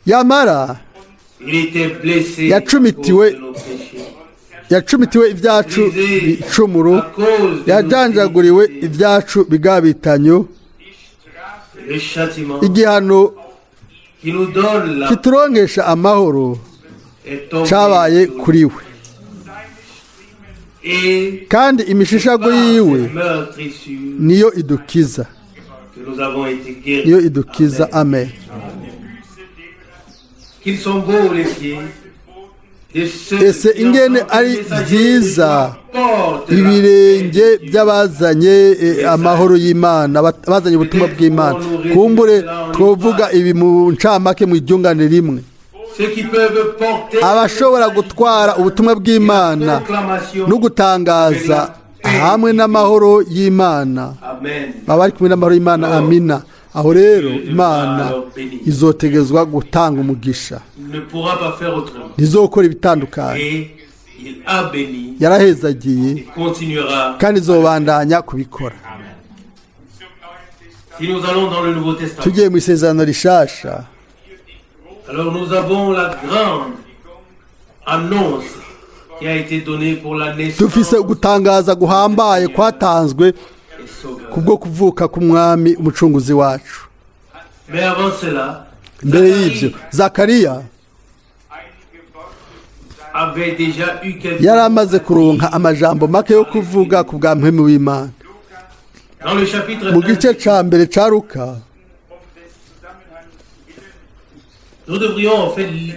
Yamara il était blessé yacumitiwe à cause de nos péchés, yacumitiwe ibyacu brisé bicumuro, à cause de nos yajanjaguriwe iniquités. Ibyacu bigabitanyo. Le châtiment Igihano qui nous donne la kituronkesha amahoro est tombé cabaye sur lui. Kuri we, Et kandi imishishago par yiwe ses meurtrissures niyo idukiza, que nous avons été guéris. niyo idukiza. Amen. Qu'ils sont beaux les pieds de ceux Ese qui ingene entendent ari le messager byiza de porte la ibirenge paix de Dieu. by'abazanye amahoro y'Imana, bazanye ubutumwa bw'Imana. Kumbure twovuga ibi mu ncamake, mu iryungane rimwe. Ceux qui peuvent porter Abashobora gutwara ubutumwa bw'Imana proclamation. No gutangaza hamwe n'amahoro y'Imana, Amen. baba bari kumwe n'amahoro y'Imana. Amina. Aho rero Imana izotegezwa gutanga umugisha. Il ne pourra pas faire autrement. Ntizokora ibitandukanye. Et il a béni Yarahezagiye et continuera. kandi izobandanya kubikora. Si nous allons dans le Nouveau Testament, Tugiye mu isezerano rishasha, alors nous avons la grande annonce qui a été donnée pour la naissance dufise gutangaza guhambaye kwatanzwe et Sauveur. Kubwo kuvuka k'Umwami Umucunguzi wacu. Mais avant cela, Mbere y'ibyo, Zakariya avait déjà eu quelques yari amaze kuronka amajambo make yo kuvuga ku bwa Mpwemu w'Imana. Dans le chapitre Mu 1, gice ca mbere ca Luka, nous devrions en fait lire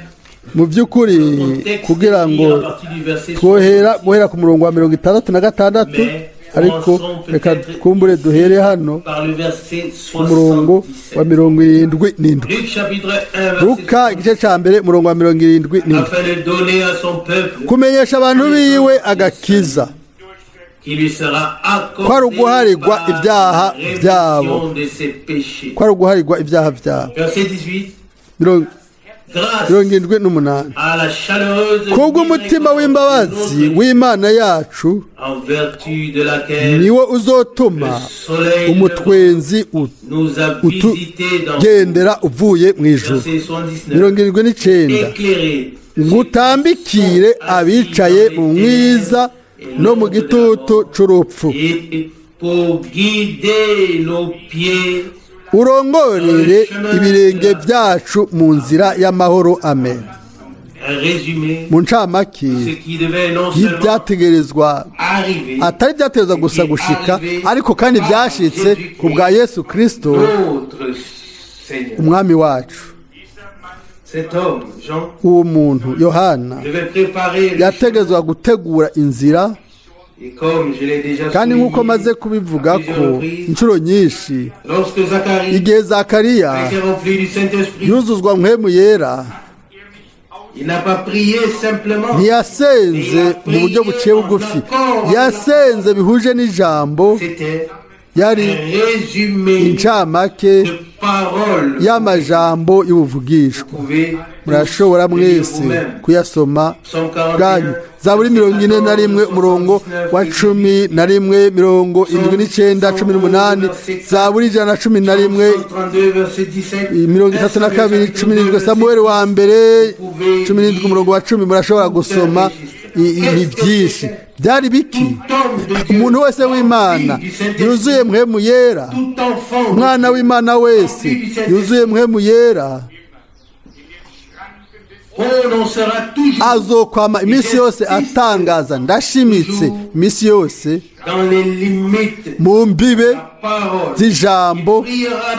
mu by'ukuri le texte kugira ngo à partir du verset twohera guhera ku murongo wa 66, ariko reka twumbure duhere hano par le verset ku murongo wa 77. 77. Luc chapitre 1, verset Luka igice ca mbere, umurongo wa 77. Afin de donner à son peuple Kumenyesha abantu biwe agakiza, qui lui sera ko ari accordé uguharirwa par ibyaha la byabo, rémission de ses péchés. ko ari uguharirwa ibyaha byabo. Verset 18. Grâce 78. à la chaleureuse Kubw'umutima w'imbabazi w'Imana yacu, en vertu de laquelle niwo uzotuma le soleil umutwenzi nous a visités dans utugendera uvuye mu ijuru. verset 79 79. Éclairé Ngutambikire abicaye mu mwiza no mu gitutu c'urupfu, et pour guider nos pieds urongorere ibirenge byacu mu nzira y'amahoro. Amen. Un résumé Mu ncamake ce qui devait non seulement y'ibyategerezwa, arriver, atari byategerezwa gusa gushika, ariko kandi byashitse ku bwa Yesu Kristo notre Seigneur. Umwami wacu. Cet homme, Jean, Uwo muntu Yohana devait préparer le yategerezwa gutegura inzira. Et comme je l'ai déjà Kandi nk'uko souligné maze kubivuga à ko plusieurs reprises, inshuro nyinshi, lorsque Zacharie igihe Zakariya a été rempli du Saint-Esprit, yuzuzwa Mpwemu Yera, il n'a pas prié simplement. ntiyasenze mu buryo buciye bugufi, yasenze bihuje n'ijambo. C'était Yari un résumé incamake de paroles. y'amajambo y'ubuvugishwa. Vous pouvez Murashobora tous lire mwese vous-même. kuyasoma Psaume 41, bwanyu. Zaburi 41, umurongo wa 11, 79, 18, Zaburi 111, 132, verset 17, 32, 17, Samuel wa mbere 17, umurongo wa 10. Murashobora gusoma ni byinshi. Byari biki? Umuntu wese w'Imana yuzuye Mpwemu Yera, Tout enfant de umwana Dieu, w'Imana wese yuzuye Mpwemu Yera, prononcera toujours azokwama iminsi yose atangaza, ndashimitse, iminsi yose dans les limites mu mbibe la parole. z'ijambo.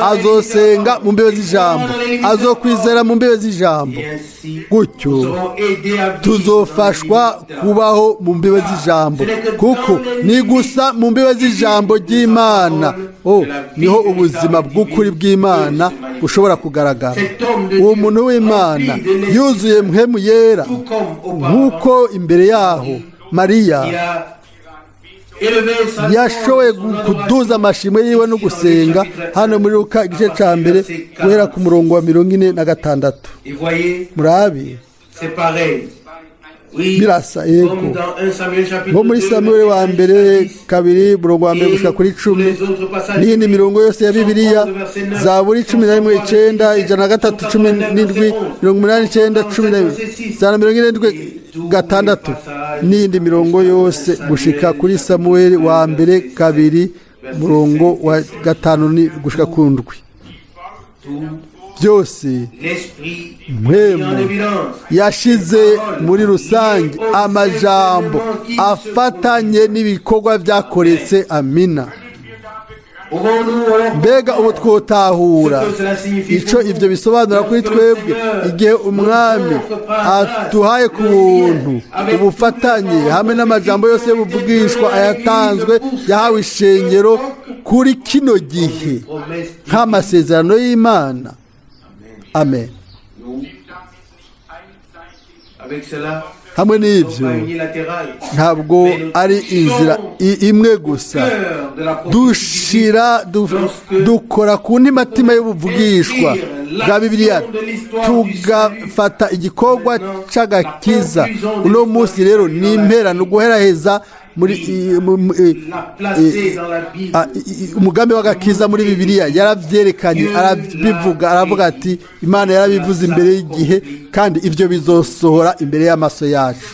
Azosenga mu mbibe z'ijambo, azokwizera mu mbibe z'ijambo. Et ainsi, Gutyo nous serons aidés à vivre tuzofashwa dans les limites. kubaho mu mbibe z'ijambo, kuko ni gusa mu mbibe z'ijambo ry'Imana o niho ubuzima bw'ukuri bw'Imana bushobora kugaragara. Uwo muntu w'Imana yuzuye Mpwemu Yera, Tout comme auparavant, nk'uko imbere yaho Mariya qui a élevé sa yashoboye son kuduza amashimwe yiwe no gusenga, hano muri Luka igice cya mbere guhera ku murongo wa 46. Et voyez, Murabi, c'est pareil. Oui, birasa, yego, comme dans 1 Samuel chapitre nko muri 2, Samuel wa verset mbere 1 à 10, kabiri, umurongo wa mbere gushika kuri 10, n'iyindi mirongo yose ya Bibiliya, Zaburi 11 9, 103 17, 89 11, 176, n'iyindi mirongo yose gushika kuri Samuel wa mbere kabiri, umurongo wa 5 ni gushika ku 7. Tout Byose l'esprit Mpwemu mis en évidence. yashize muri rusange amajambo afatanye n'ibikorwa byakoretse. Amina. Pouvons-nous alors Mbega ubu twotahura ce que cela signifie icyo pour nous ibyo bisobanura kuri twebwe igihe Umwami aduhaye ku buntu ubufatanye hamwe n'amajambo yose y'ubuvugishwa ayatanzwe yahawe ishengero kuri kino gihe promesse nk'amasezerano y'Imana? Amen. Nous, avec cela, Hamwe non n'ibyo, pas unilatéral, ntabwo ari inzira imwe gusa. cœur de la prophétie Dushira dukora ku ntimatima y'ubuvugishwa bwa Bibiliya, tugafata igikorwa c'agakiza. Uno munsi rero ni impera, ni uguheraheza muri l'a placé dans la Bible. Umugambi w'agakiza muri Bibiliya. Yaravyerekanye, arabivuga, aravuga ati Imana yarabivuze imbere y'igihe, kandi ibyo bizosohora imbere y'amaso yacu.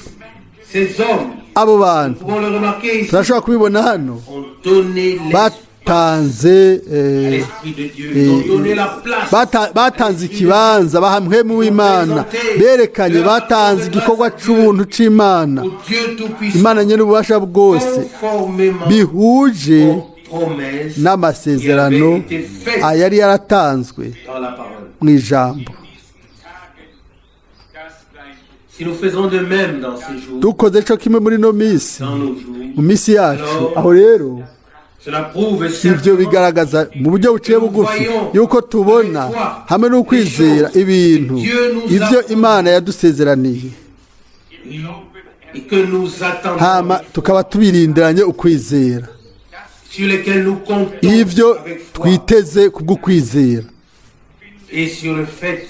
Ces hommes, Abo bantu, pouvons le remarquer ici, turashobora kubibona hano, ont donné l'esprit batanze à l'Esprit de Dieu. Ils ont donné la place. Batanze ikibanza baha Mpwemu w'Imana, berekanye, batanze igikorwa c'ubuntu c'Imana, Au Dieu Tout-Puissant, Imana nyene ububasha bwose, conformément bihuje aux promesses qui n'amasezerano avaient été faites ayari yaratanzwe dans la parole. mu ijambo. Si nous faisons de même dans ces jours, Dukoze co kimwe muri ino minsi, dans nos jours, mu minsi yacu aho rero, cela prouve ibyo simplement bigaragaza mu buryo buciye bugufi yuko tubona hamwe n'ukwizera ibintu ibyo Imana yadusezeraniye, et que nous attendons, hama tukaba tubirindiranye ukwizera, sur lesquels nous comptons ibyo avec foi twiteze kubw'ukwizera, et sur le fait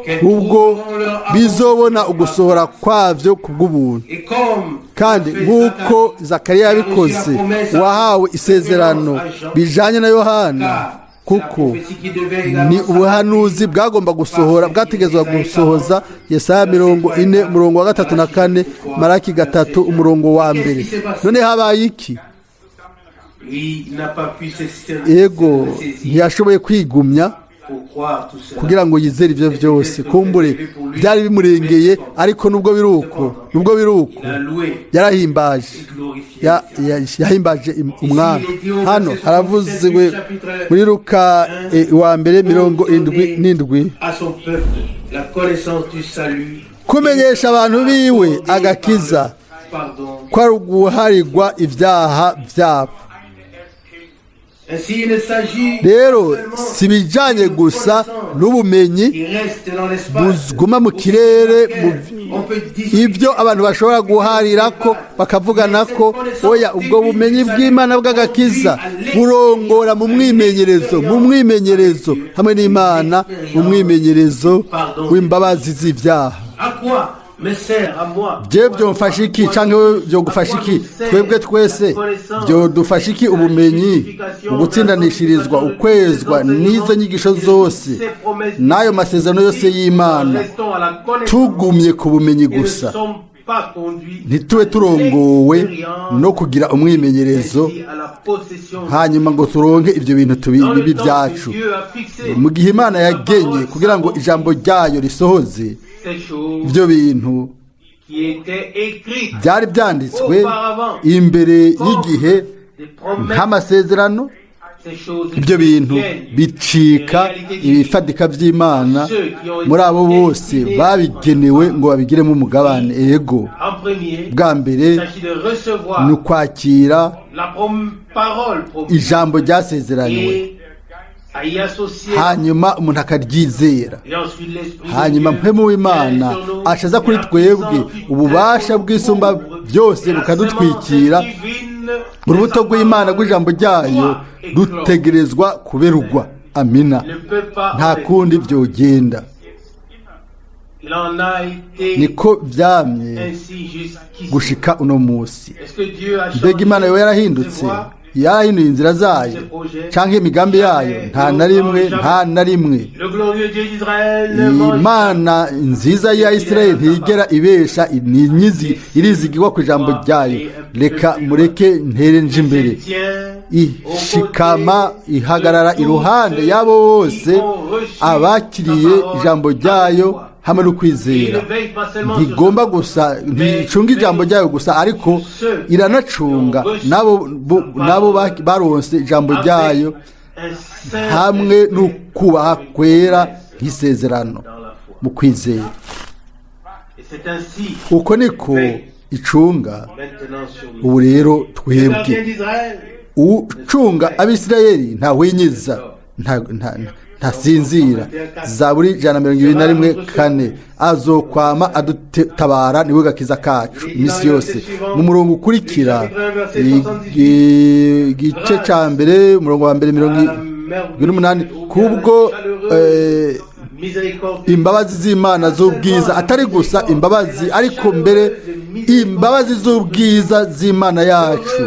qu'elles ubwo trouveront leur bizobona accomplissement. ugusohora kwabyo kubw'ubuntu. Et comme Kandi l'a fait nk'uko Zacharie, Zakariya yabikoze, wahawe isezerano bijanye na Yohana, car c'est la kuko prophétie qui devait également ni ubuhanuzi bwagomba gusohora, bwategezwa gusohoza Yesaya 40, umurongo wa 3 na 4, Maraki 3, umurongo wa 1. None habaye iki? Lui, il n'a pas pu se Ego, saisir. ntiyashoboye kwigumya. pour croire tout cela. Kugira ngo yizere ibyo byose, kumbure byari bimurengeye, ariko nubwo biri uko, Il a loué yarahimbaje et glorifié. Yahimbaje umwami. Hano haravuzwe muri Luka wa mbere 77. À son peuple la connaissance du salut. Kumenyesha abantu biwe agakiza, Pardon. ko ari uguharirwa ibyaha byabo. Ainsi, il ne s'agit Rero si ibijyanye gusa n'ubumenyi qui reste dans l'espace. buguma mu kirere, On peut discuter. ibyo abantu bashobora guharira ko bakavugana ko. Oya, ubwo bumenyi bw'Imana bw'agakiza burongora mu mwimenyerezo hamwe n'Imana, mu mwimenyerezo w'imbabazi z'ibyaha. À quoi me sert à moi? Bye byomfasha iki, cyangwa wowe byogufasha iki, twebwe twese byodufasha iki ubumenyi, ugutsindanishirizwa, ukwezwa n'izo nyigisho zose n'ayo masezerano yose y'Imana, tugumye ku bumenyi gusa, ntitube turongowe no kugira umwimenyerezo, hanyuma ngo turonke ibyo bintu bibi byacu mu gihe Imana yagenye kugira ngo ijambo ryayo risohoze? Ibyo bintu byari byanditswe imbere y'igihe nk'amasezerano, ibyo bintu bicika ibifatika by'Imana muri abo bose babigenewe ngo babigiremo umugabane. Ego, bwa mbere ni ukwakira ijambo ryasezeranywe, hanyuma umuntu akaryizera, hanyuma Mpwemu w'Imana ashaza kuri twebwe, ububasha bw'isumba byose bukadutwikira. Urubuto rw'Imana rw'ijambo ryayo rutegerezwa kuberugwa. Amina. Nta kundi byogenda. Niko byamye gushika uno munsi. Mbega Imana yoba yarahindutse, yarahinduye inzira zayo cyangwa imigambi yayo? Nta na rimwe, nta na rimwe. Imana nziza ya Israel ntigera ibesha, ni nyizi, irizigirwa ku ijambo ryayo. Reka mureke ntere nje imbere. Ishikama, ihagarara iruhande y'abo bose abakiriye ijambo ryayo hamwe no kwizera. Ntigomba gusa, nticunga ijambo ryayo gusa, ariko iranacunga nabo baronse ijambo ryayo hamwe n'ukubaha kwera nk'isezerano mu kwizera. Uko niko icunga ubu rero twebwe. Ucunga Abisirayeli ntahwinyiza, ntasinzira. Zaburi 121:4. Azokwama adutabara, niwe gakiza kacu iminsi yose. Mu murongo ukurikira, igice cya mbere, umurongo wa mbere, 78, kubwo imbabazi z'Imana z'ubwiza, atari gusa imbabazi, ariko mbere imbabazi z'ubwiza z'Imana yacu.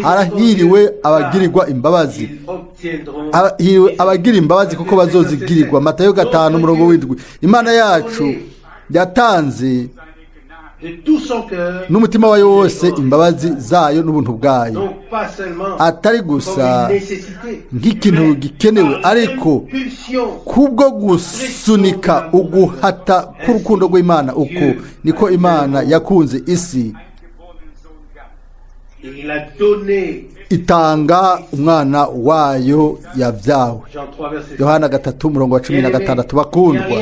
Harahiriwe abagirirwa imbabazi, hahiriwe abagira imbabazi kuko bazozigirirwa. Matayo 5, umurongo w'7. Imana yacu yatanze n'umutima wayo wose imbabazi zayo n'ubuntu bwayo, atari gusa nk'ikintu gikenewe, ariko kubwo gusunika, uguhata k'urukundo rw'Imana. Uko niko Imana yakunze isi, itanga umwana wayo yabyawe. Yohana 3, umurongo wa 16. Bakundwa,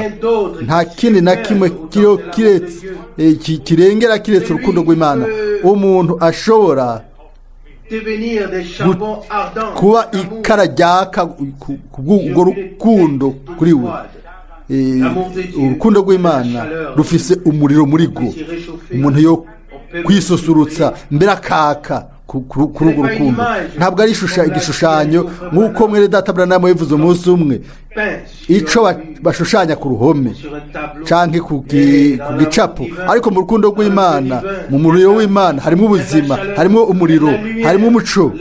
nta kindi na kimwe kiriho kiretse kirengera kiretse urukundo rw'Imana. Umuntu ashobora kuba ikara ryaka kubw'urwo rukundo kuri we. Urukundo rw'Imana rufise umuriro muri rwo, umuntu yo kwisusurutsa mbere akaka kuri urwo rukundo. Ntabwo ari igishushanyo, nk'uko mwene data Branham yabivuze umunsi umwe, icyo bashushanya ku ruhome cyangwa ku gicapo, ariko mu rukundo rw'Imana, mu muriro w'Imana harimo ubuzima, harimo umuriro, harimo umuco.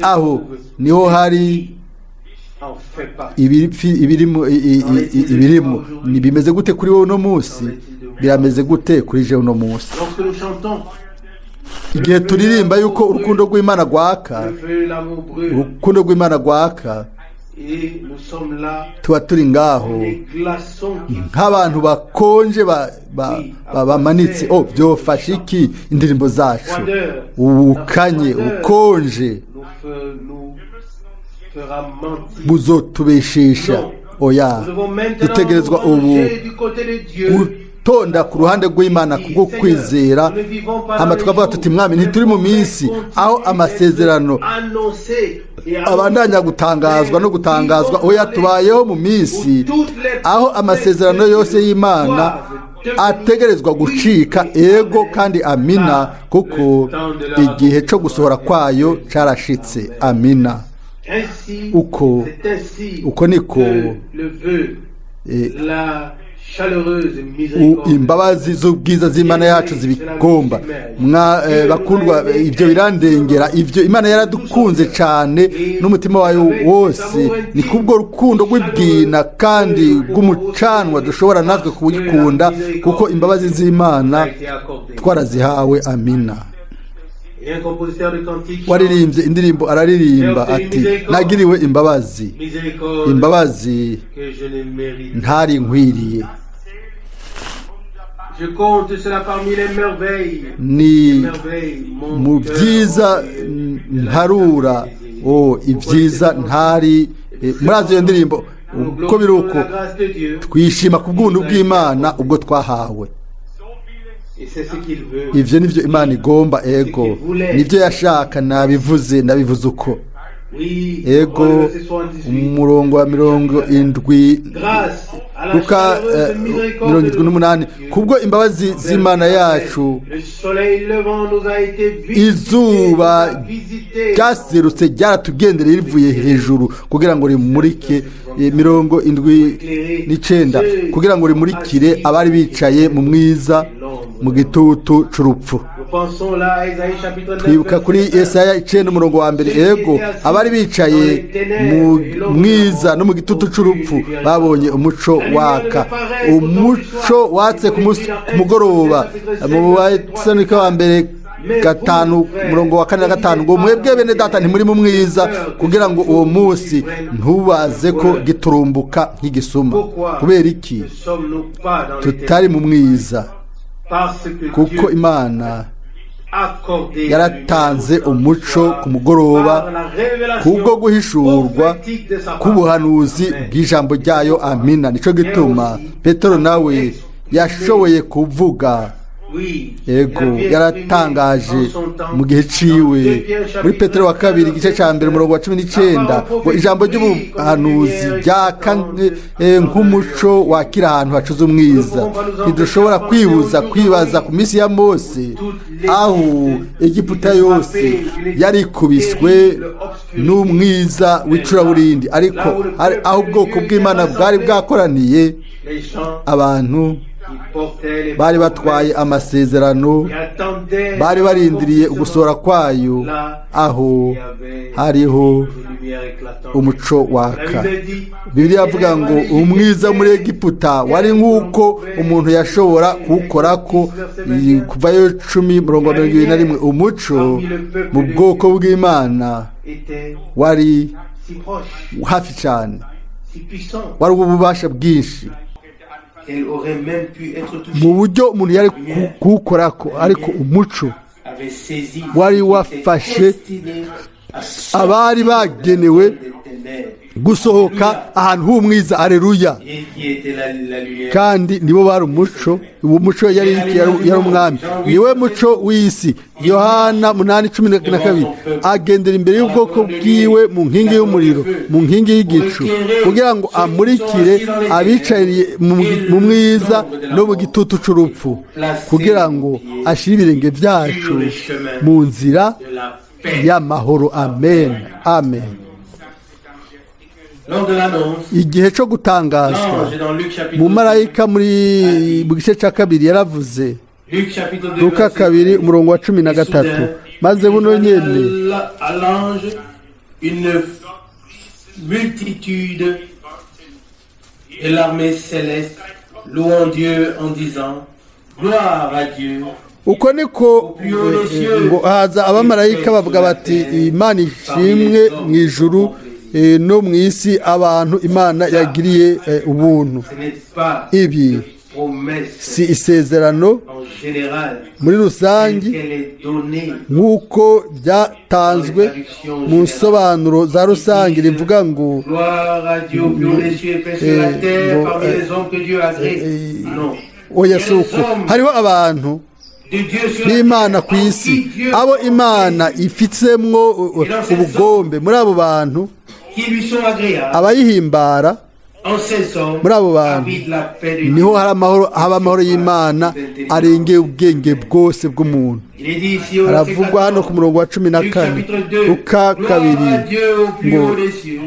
Aho niho hari ibirimo. Bimeze gute kuri wowe uno munsi? Birameze gute kuri je uno munsi? Igihe turirimba yuko urukundo rw'Imana rwaka, urukundo rw'Imana rwaka, Et nous sommes là, Tuba turi ngaho des glaçons qui nk'abantu bakonje bamanitse. Oh, byofasha iki indirimbo zacu? Ubukanye, ubukonje nous fera mentir. Buzotubeshisha? Oya. Nous devons maintenant Dutegerezwa nous ubu ranger du côté de Dieu. Gutonda ku ruhande rw'Imana kubwo kwizera, hama tukavuga tuti: "Mwami, ntituri mu minsi aho amasezerano abandanya gutangazwa no gutangazwa. Oya, tubayeho mu minsi aho amasezerano yose y'Imana ategerezwa gucika ego kandi amina, kuko igihe cyo gusohora kwayo carashitse." Amina. Uko niko imbabazi z'ubwiza z'Imana yacu zibigomba. Bakundwa, ibyo birandengera. Ibyo Imana yaradukunze cyane n'umutima wayo wose. Ni kubwo rukundo rw'ibwina kandi bw'umucanwa dushobora natwe kuwukunda, kuko imbabazi z'Imana twarazihawe. Amina. Waririmbye indirimbo araririmba ati: "Nagiriwe imbabazi, imbabazi ntari nkwiriye." Ni mu byiza ntarura, oh, ibyiza ntari. Murazi iyo ndirimbo. Uko biri uko, twishima ku bw'ubuntu bw'Imana ubwo twahawe. Ibyo nibyo Imana igomba, ego, nibyo yashaka. Nabivuze, nabivuze uko. Ego, umurongo wa 78, Luka 78: "Kubwo imbabazi z'Imana yacu, izuba ryaserutse ryaratugendereye rivuye hejuru kugira ngo rimurike," 79, "kugira ngo rimurikire abari bicaye mu mwiza, mu gitutu c'urupfu." Twibuka kuri Yesaya 9 umurongo wa mbere. Ego, abari bicaye mu mwiza no mu gitutu c'urupfu babonye umuco waka. Umuco watse ku mugoroba. Mu Batesalonike wa mbere 5 umurongo wa 4 na 5 ngo: "Mwebwe bene data, ntimuri mu mwiza, kugira ngo uwo munsi ntubaze ko giturumbuka nk'igisuma." Kubera iki tutari mu mwiza? Kuko Imana yaratanze umuco ku mugoroba kubwo guhishurwa k'ubuhanuzi bw'ijambo ryayo. Amina. Nico gituma Petero nawe yashoboye kuvuga. Ego, yaratangaje mu gihe ciwe muri Petero wa kabiri igice cya mbere umurongo wa 19 ngo: "Ijambo ry'ubuhanuzi ryaka nk'umuco wakira ahantu hacuze umwiza." Ntidushobora kwibuza kwibaza ku minsi ya Mose, aho Egiputa yose yarikubiswe n'umwiza w'icuraburindi, ariko aho ubwoko bw'Imana bwari bwakoraniye, abantu bari batwaye amasezerano bari barindiriye ugusohora kwayo, aho hariho umuco waka. Bibiliya avuga ngo umwiza muri Egiputa wari nk'uko umuntu yashobora kuwukora ko. Kuvayo 10 murongo wa 21. Umuco mu bwoko bw'Imana wari hafi cyane, wari ububasha bwinshi mu buryo umuntu yari kuwukorako, ariko umuco wari wafashe abari bagenewe gusohoka ahantu h'umwiza. Areruya! Kandi nibo bari umuco. Uwo muco yari umwami, niwe muco w'isi. Yohana 8:12: "Agendera imbere y'ubwoko bwiwe mu nkingi y'umuriro, mu nkingi y'igicu, kugira ngo amurikire abicaye mu mwiza no mu gitutu c'urupfu, kugira ngo ashire ibirenge byacu mu nzira y'amahoro." Amen, amen. Igihe cyo gutangazwa, mumarayika muri mu gice cya kabiri yaravuze, Luka 2 umurongo wa 13: "Maze buno nyene Une multitude de l'armée céleste louant Dieu en disant: Gloire à Dieu. Uko niko ngo haza abamarayika bavuga bati: 'Imana ishimwe mu ijuru.'" no mu isi abantu Imana yagiriye ubuntu. Ce n'est pas Ibi une promesse si isezerano en général muri rusange telle qu'elle est donnée nk'uko byatanzwe mu nsobanuro za rusange rivuga ngo Gloire à Dieu au plus haut des cieux et paix sur la terre bon, parmi les hommes que Dieu agrée. Non. Oya, si uko. Hariho abantu De Dieu sur la b'Imana terre, ku en isi qui Dieu abo Imana ifitsemwo ubugombe. Muri abo bantu qui lui sont agréables, abayihimbara, en ces hommes muri abo bantu habite la paix de niho Dieu. hari amahoro, haba amahoro y'Imana arengeye ubwenge bwose bw'umuntu. Il est dit ici au verset Haravugwa hano ku 14, murongo wa cumi na Luc kane chapitre 2, Luka Gloire 2 à Dieu au plus ngo haut des cieux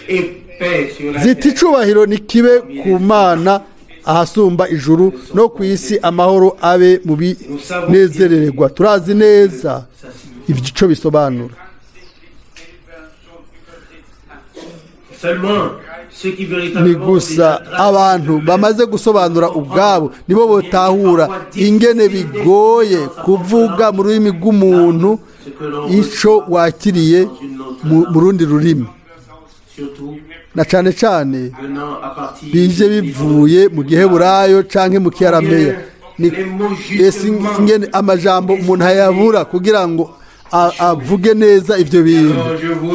et paix sur la ziti terre. Icubahiro nikibe ku Mana ahasumba ijuru, no ku isi amahoro abe mu binezerererwa. Turazi neza Ça signifie ibyo ico bisobanura. seulement ceux qui Ni véritablement gusa déjà abantu bamaze gusobanura ubwabo nibo botahura ingene bigoye kuvuga mu rurimi rw'umuntu ce que l'on ico wakiriye mu rundi rurimi, surtout na cane cane venant à partir bije bivuye mu Giheburayo canke mu Kiarameya. Ni ese ingene amajambo umuntu ayabura kugira ngo avuge neza ivyo bintu.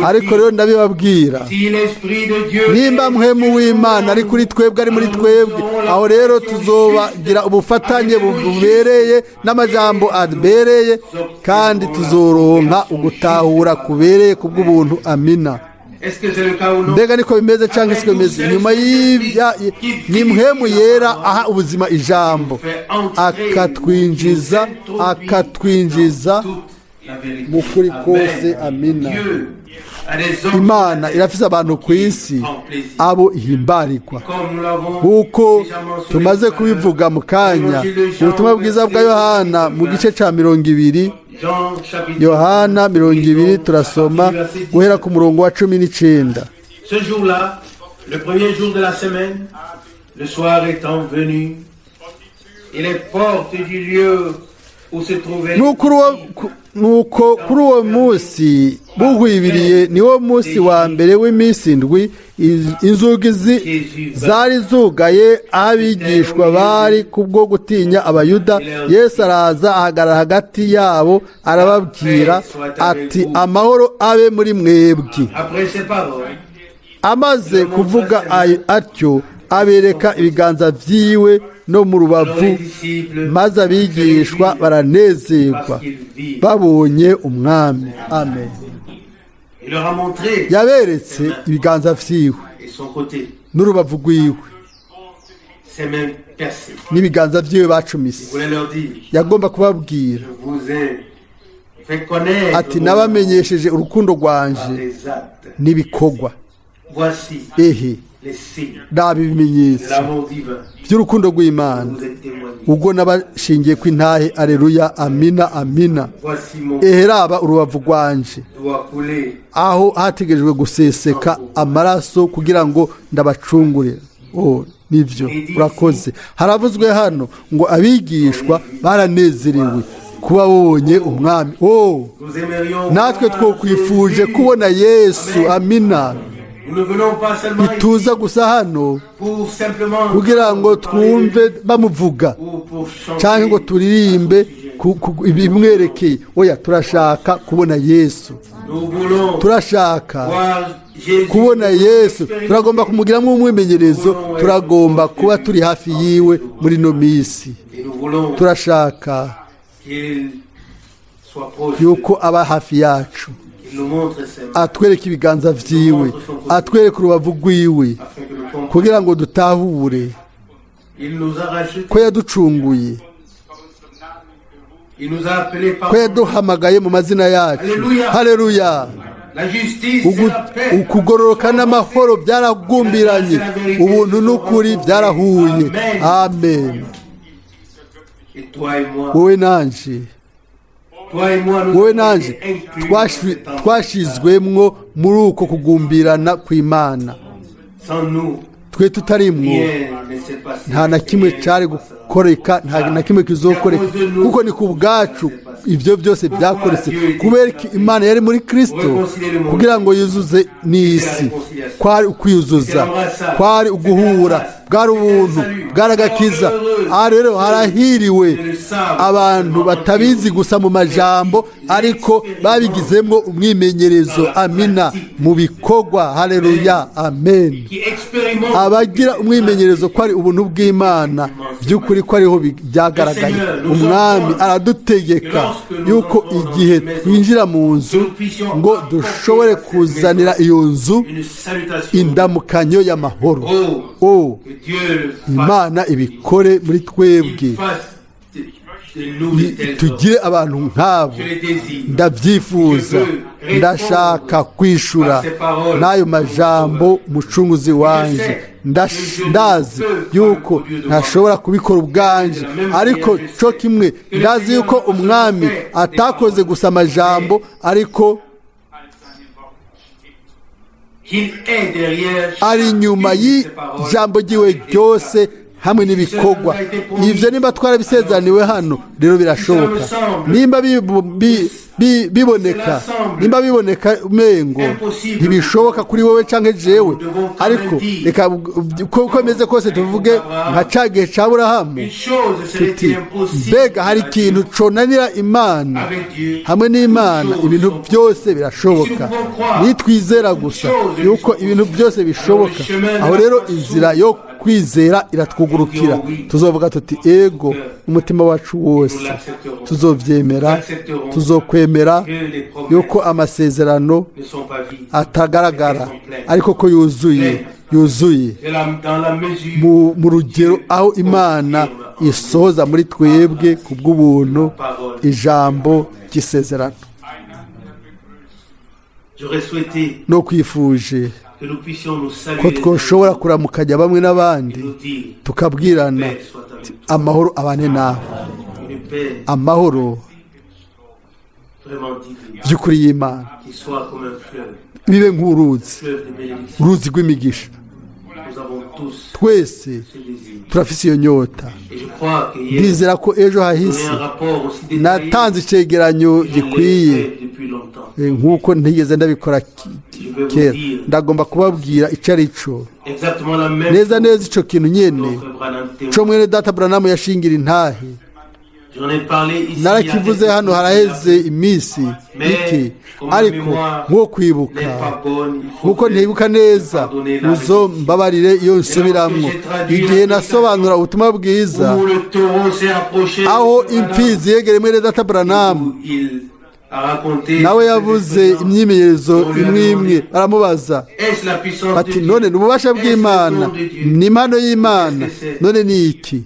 Ariko rero ndabibabwira, Si l'Esprit de Dieu nimba Mpwemu w'Imana ari kuri twebwe, ari muri twebwe, aho rero tuzobagira ubufatanye bubereye n'amajambo abereye, kandi tuzoronka ugutahura kubereye kubw'ubuntu. Amina. Est-ce que c'est le cas ou non? Mbega niko bimeze cyangwa siko bimeze? Nyuma y'ibya ni Mpwemu Yera aha ubuzima ijambo, akatwinjiza Toute la vérité. mu kuri kose. Amina. Dieu a des hommes Imana irafise abantu ku isi abo ihimbarirwa. comme nous l'avons Nk'uko déjà mentionné tumaze tout à l'heure, kubivuga mu kanya, ubutumwa bwiza bwa Yohana mu gice cya 20, Jean chapitre Yohana 20, turasoma guhera ku murongo wa 19. Ce jour-là, le premier jour de la semaine, le soir étant venu, et les portes du lieu où se trouvaient Nuko kuri uwo munsi buhwibiriye, niwo munsi wa mbere w'iminsi indwi, inzugi zari zugaye aho abigishwa bari kubwo gutinya Abayuda, Yesu araza ahagarara hagati yabo, arababwira ati: "Amahoro abe muri mwebwe." Après ces paroles, Amaze kuvuga atyo, abereka ibiganza vyiwe no mu alors rubavu. les disciples Maze abigishwa baranezerwa parce qu'ils virent. babonye Umwami. Amen. Il leur a montré Yaberetse ibiganza vyiwe et son côté, n'urubavu rwiwe, ses mains percées. n'ibiganza vyiwe Il bacumise. voulait leur dire, Yagomba kubabwira je vous ai fait connaître ati: mon amour "Nabamenyesheje urukundo rwanje par des actes. n'ibikorwa." Voici Ehe, les signes raba de ibimenyetso l'amour divin by'urukundo rw'Imana vous est témoigné. ubwo nabashingiye ko intahe. Aleluya, amina, amina. Voici mon Ehe, raba urubavu rwanje doit couler aho hategerejwe guseseka amaraso kugira ngo ndabacungure. Oh, nibyo, urakoze. Haravuzwe hano ngo abigishwa baranezerewe kuba babonye Umwami. Oh, Nous aimerions natwe voir twokwifuje Jésus. kubona Yesu. Amina. Nous ne venons pas seulement ici Ntituza gusa hano pour simplement kugira ngo parler de twumve lui bamuvuga ou pour chanter cyangwa ngo turirimbe à son sujet. ibimwerekeye. Oya, turashaka kubona Yesu. Nous voulons Turashaka voir Jésus. kubona Yesu, turagomba kumugiramo umwimenyerezo, turagomba kuba turi hafi yiwe muri ino minsi. Et nous voulons Turashaka qu'il soit proche, yuko aba hafi yacu, qu'il nous montre ses mains atwereke ibiganza vyiwe, atwereke urubavu rwiwe, afin que nous comprenions. kugira ngo dutahure Il nous a rachetés, ko yaducunguye, il nous a appelés par ko yaduhamagaye mu mazina yacu. Haleluya! la justice et la paix. Ukugororoka n'amahoro byaragumbiranye, ubuntu n'ukuri byarahuye. Amen. Et toi et moi, Wowe nanje, toi et moi, nous wowe avons nanje été inclus dans cet ensemble. twashizwemwo muri uko kugumbirana kw'Imana. Sans nous, Twe tutarimwo, rien ne s'est passé. nta na kimwe Rien cyari ne passera. gukoreka, nta na kimwe kizokoreka, kuko ni ku bwacu Ibyo byose byakoretse kubera ko Imana yari muri Kirisito kugira ngo yuzuze n'isi. Kwari ukwiyuzuza, kwari uguhura, bwari ubuntu, bwari agakiza. Aha rero harahiriwe abantu batabizi gusa mu majambo, ariko babigizemo umwimenyerezo, amina, mu bikorwa. Haleluya, amen. Qui expérimentent Abagira umwimenyerezo ko ari ubuntu bw'Imana by'ukuri, ko ariho byagaragaye. Umwami aradutegeka yuko igihe twinjira mu nzu ngo dushobore kuzanira iyo nzu une salutation. indamukanyo y'amahoro. O Que Dieu le fasse. Imana ibikore muri twebwe. Il fasse de nous de tels hommes. Tugire abantu nk'abo. Je le désire. Ndabyifuza, ndashaka kwishura n'ayo majambo, Mucunguzi wanje. Ndazi yuko ntashobora kubikora ubwanje, ariko cyo kimwe ndazi yuko Umwami atakoze gusa amajambo, ariko Qu'il est derrière ari inyuma chacune de ses paroles y'ijambo ryiwe ryose hamwe n'ibikorwa. Ibyo nimba twarabisezeraniwe hano rero birashoboka. Nimba biboneka, nimba biboneka umengo ntibishoboka kuri wowe cyangwa jewe, ariko reka uko bimeze kose tuvuge nka ca gihe ca Burahamu Une chose tuti: serait-il impossible mbega hari ikintu conanira Imana? avec Dieu? Hamwe n'Imana ibintu byose birashoboka. Nitwizera gusa yuko ibintu byose bishoboka, aho rero inzira yo kwizera iratwugurukira. Tuzovuga tuti ego umutima wacu wose. Tuzobyemera, tuzokwemera Que les promesses yuko amasezerano ne sont pas vides. atagaragara, ariko ko yuzuye, yuzuye Dans la mesure mu rugero aho Imana isohoza muri twebwe ku bw'ubuntu ijambo ry'isezerano. J'aurais souhaité No kwifuje que nous puissions nous saluer ko twoshobora kuramukanya bamwe n'abandi, et nous dire tukabwirana: paix soit avec toi. Amahoro abane nawe. Une paix Amahoro vraiment divine, by'ukuri y'Imana, qui soit comme un fleuve, bibe nk'uruzi, fleuve de bénédiction. Uruzi rw'imigisha. Nous avons tous Twese ce désir. Turafise iyo nyota. Et je crois que hier, Ndizera ko ejo j'ai hahise donné un rapport aussi détaillé natanze icegeranyo que je l'ai gikwiye fait depuis longtemps. Nk'uko ntigeze ndabikora Je vais vous kera. dire Ndagomba kubabwira icyo ari cyo exactement la même neza chose neza, ico kintu nyene dont Frère Branham témoigne. co mwene data Buranamu yashingira intahe. J'en ai parlé ici il y a Narakivuze quelques hano haraheze iminsi mike, ariko nko kwibuka n'est pas bonne, il faut nkuko ntibuka neza, muzo mbabarire iyo nsubiramwo. Igihe nasobanura ubutumwa bwiza où le taureau s'est approché aho de Frère Branham, imfizi yegereye mwene data Buranamu, où il a raconté nawe ses yavuze expériences. imyimenyerezo imwe imwe. Baramubaza Est-ce la puissance de bati: Dieu? None ni ububasha Est-ce le bw'Imana? don de Dieu? Ni impano y'Imana? None ni iki?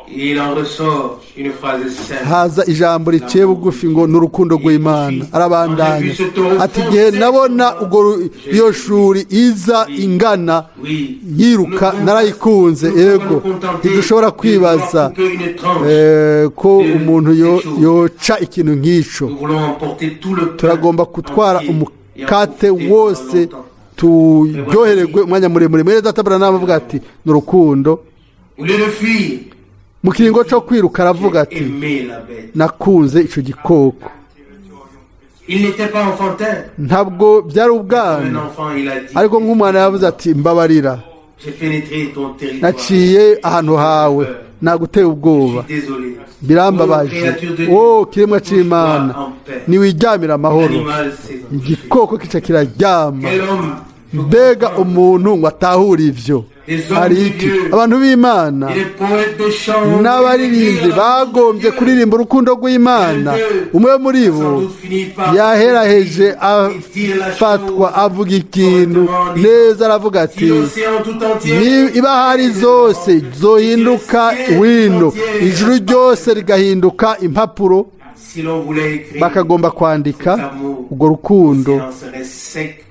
Et il en ressort une phrase simple. Haza ijambo riciye bugufi ngo ni urukundo rw'Imana. Arabandanya ati: igihe nabona ubwo iyo shuri iza ingana Oui. yiruka, narayikunze. Ego, ntidushobora kwibaza Nous une tranche. Ko umuntu yoca ikintu nk'icyo. Nous voulons emporter tout le pain Turagomba gutwara entier et en umukate profiter wose, pendant longtemps. turyohererwe umwanya muremure. Mwene data Branham avuga ati ni urukundo. Au lieu de fuir, Mu kiringo cyo kwiruka aravuga ati: aimer la bête. Nakunze icyo gikoko. Il n'était pas enfantin. Ntabwo byari Comme un ubwana, enfant, il a dit: ariko nk'umwana yavuze ati: mbabarira, J'ai pénétré ton territoire. naciye ahantu hawe, naguteye ubwoba, Je suis désolé. birambabaje. O kiremwa c'Imana, niwiryamira amahoro. L'animal s'est couché. Igikoko kica kiraryama. Quel homme Mbega umuntu ngo atahure ivyo hari iki? Abantu b'Imana Il est poète de chant. n'abaririmbyi bagombye kuririmba urukundo rw'Imana. Umwe muri bo yaheraheje afatwa avuga ikintu neza, aravuga ati: L'océan tout entier ni ibahari zose zohinduka wino, ijuru ryose rigahinduka impapuro, Si l'on voulait écrire bakagomba kwandika urwo rukundo, l'océan serait sec,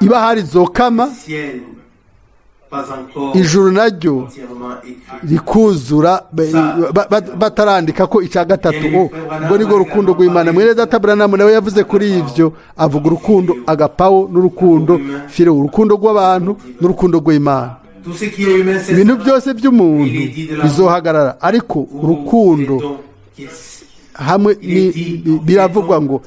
ibahari zokama, ciel pas encore ijuru naryo entièrement écrit. Rikuzura batarandika ko icya gatatu. O, ubwo nibwo rukundo rw'Imana. Mwene data Buranamu nawe yavuze kuri ibyo, avuga urukundo agapawo n'urukundo phileo, urukundo rw'abantu n'urukundo rw'Imana. Tout ce qui est humain, c'est Ibintu byose by'umuntu bizohagarara, ariko urukundo urukundo Hamwe biravugwa ngo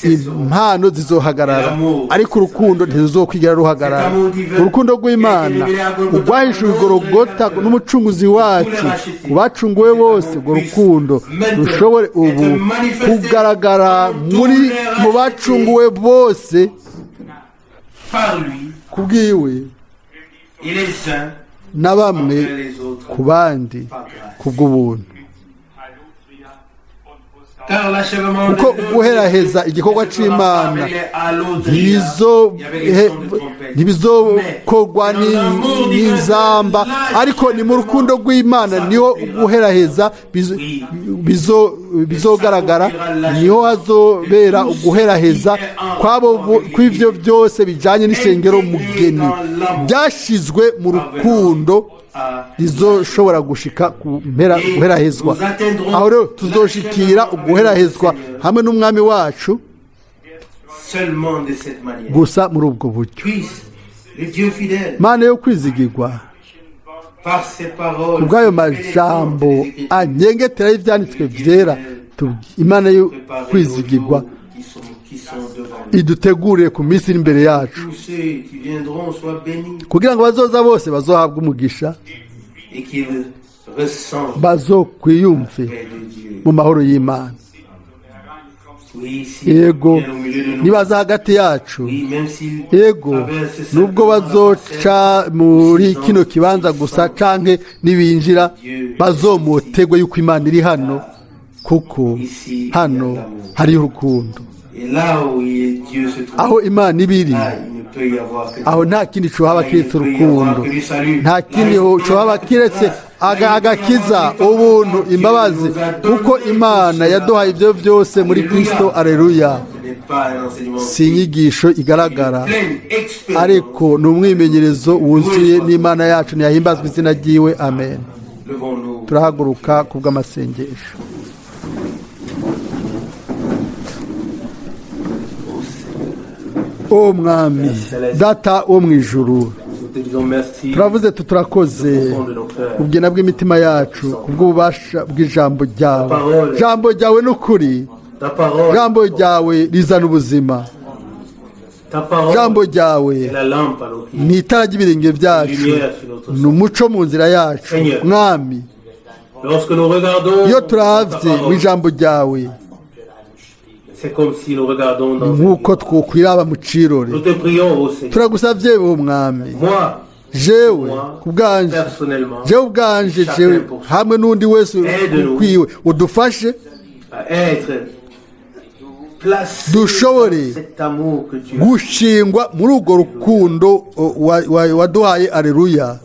impano zizohagarara, ariko urukundo ntiruzokwigera ruhagarara. Urukundo rw'Imana urwahishuwe igorogota n'Umucunguzi wacu ku bacunguwe bose, urwo rukundo rushobore ubu kugaragara muri mu bacunguwe bose Par lui, kubwiwe et les uns na bamwe envers les autres ku bandi par grâce. kubw'ubuntu. Car l'achèvement Kuko de l'œuvre guheraheza igikorwa ne se fera pas c'Imana avec les hallotria et avec les sons de trompette. ntibizokorwa n'inzamba, ariko ni mu rukundo rw'Imana niho guheraheza bizogaragara, niho hazobera uguheraheza kwabo kw'ivyo byose bijanye n'ishengero mugeni byashizwe mu rukundo rizoshobora gushika ku mpera, guherahezwa. Aho rero tuzoshikira uguherahezwa hamwe n'Umwami wacu Seulement de cette manière. gusa muri ubwo buryo. Puisse le Dieu fidèle, Mana yo kwizigirwa, par ses paroles, kubw'ayo majambo anyengetera y'ivyanditswe vyera, Imana yo préparer nos kwizigirwa jours qui sont devant nous. idutegurire ku minsi iri imbere yacu, Tous ceux qui viendront soient bénis kugira ngo bazoza bose bazohabwe umugisha, et qu'ils ressentent bazokwiyumve la paix de Dieu. mu mahoro y'Imana. Oui, s'ils Yego, viennent au milieu de nous, nibaza hagati yacu, oui, même s'ils yego, traversent nubwo simplement la bazoca parcelle, muri s'ils kino entrent, kibanza s'ils gusa sentent canke nibinjira, bazomotegwe yuko Imana iri hano, kuko hano hariho urukundo. Et là où Dieu se trouve, Aho Imana iba iri, là, il ne peut y avoir que aho nta kindi cohaba kiretse urukundo, nta kindi cohaba kiretse agakiza, ubuntu, imbabazi, kuko Imana yaduhaye ibyo byose muri Kristo. Aleluya! Ce n'est pas un enseignement Si inyigisho igaragara, pleine expérience. ariko ni umwimenyerezo wuzuye n'Imana yacu. Ntiyahimbazwa izina ryiwe. Amen. Levons-nous. Turahaguruka ku bw'amasengesho. O Mwami Data wo mu ijuru, Nous te disons merci turavuze turakoze au fond de nos cœurs. ubwina bw'imitima yacu kubw'ububasha bw'ijambo ryawe. Ijambo ryawe ni ukuri. Ta parole, Ijambo ryawe rizana ubuzima. ta parole Ijambo ryawe est la lampe à nos pieds, ni itara ry'ibirenge byacu, lumière sur notre ni umuco mu nzira yacu. Mwami, Lorsque nous regardons iyo ta turavye mu parole, ijambo ryawe, c'est comme si nous regardons dans un nk'uko miroir. twokwiraba mu cirore. Nous te prions au Seigneur. Turagusavye wo Mwami, Moi, jewe ku bwanje, personnellement, jewe ubwanje, jewe hamwe n'undi wese kwiwe, udufashe à être placé dushobore dans cet amour que tu as gushingwa muri urwo rukundo waduhaye. Aleluya!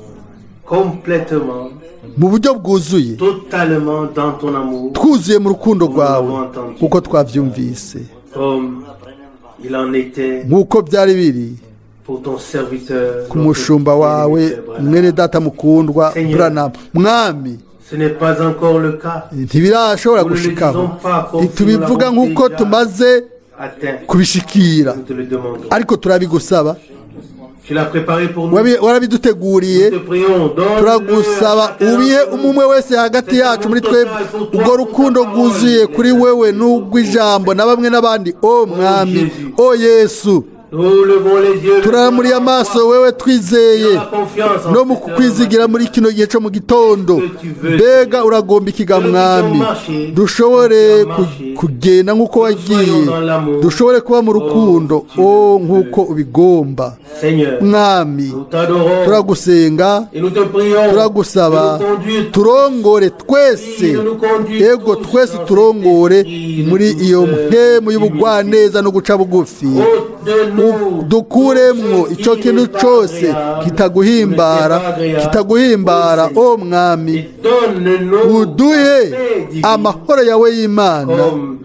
complètement, Mu buryo bwuzuye, totalement dans ton amour, twuzuye mu rukundo rwawe kuko twabyumvise, comme il en était nk'uko byari biri pour ton serviteur, ku mushumba notre wawe, bien-aimé frère Branham. mwene data mukundwa Branham. Mwami, Ce n'est pas encore le cas ntibirashobora gushikaho, ntitubivuga nk'uko tumaze atteint. kubishikira, Nous te le demandons. ariko turabigusaba. Tu l'as préparé pour nous. Warabiduteguriye. Nous te prions. Donne-le Turagusaba à chacun ubihe d'entre nous. umwe wese hagati yacu muri twebwe ubwo rukundo rwuzuye kuri wewe n'ubw'ijambo na bamwe n'abandi. O Mwami, o Yesu, Nous levons les yeux turamuriye amaso wewe twizeye la confiance en no mu cette heure. kukwizigira muri kino gihe cyo mu gitondo. Mbega uragomba ikiga, Mwami, dushobore kugenda nk'uko wagiye, dushobore kuba mu rukundo, o nk'uko ubigomba. Seigneur, Mwami, nous t'adorons turagusenga, et nous te prions turagusaba de nous conduire turongore twese, ego twese turongore muri iyo mpemu y'ubugwaneza no guca bugufi. Ôte-nous Dukuremwo tout ce icyo qui kintu n'est pas cyose agréable, kitaguhimbara, n'est pas agréable kitaguhimbara, au Seigneur. O Mwami. Et donne-nous Uduhe ta paix divine, amahoro yawe y'Imana comme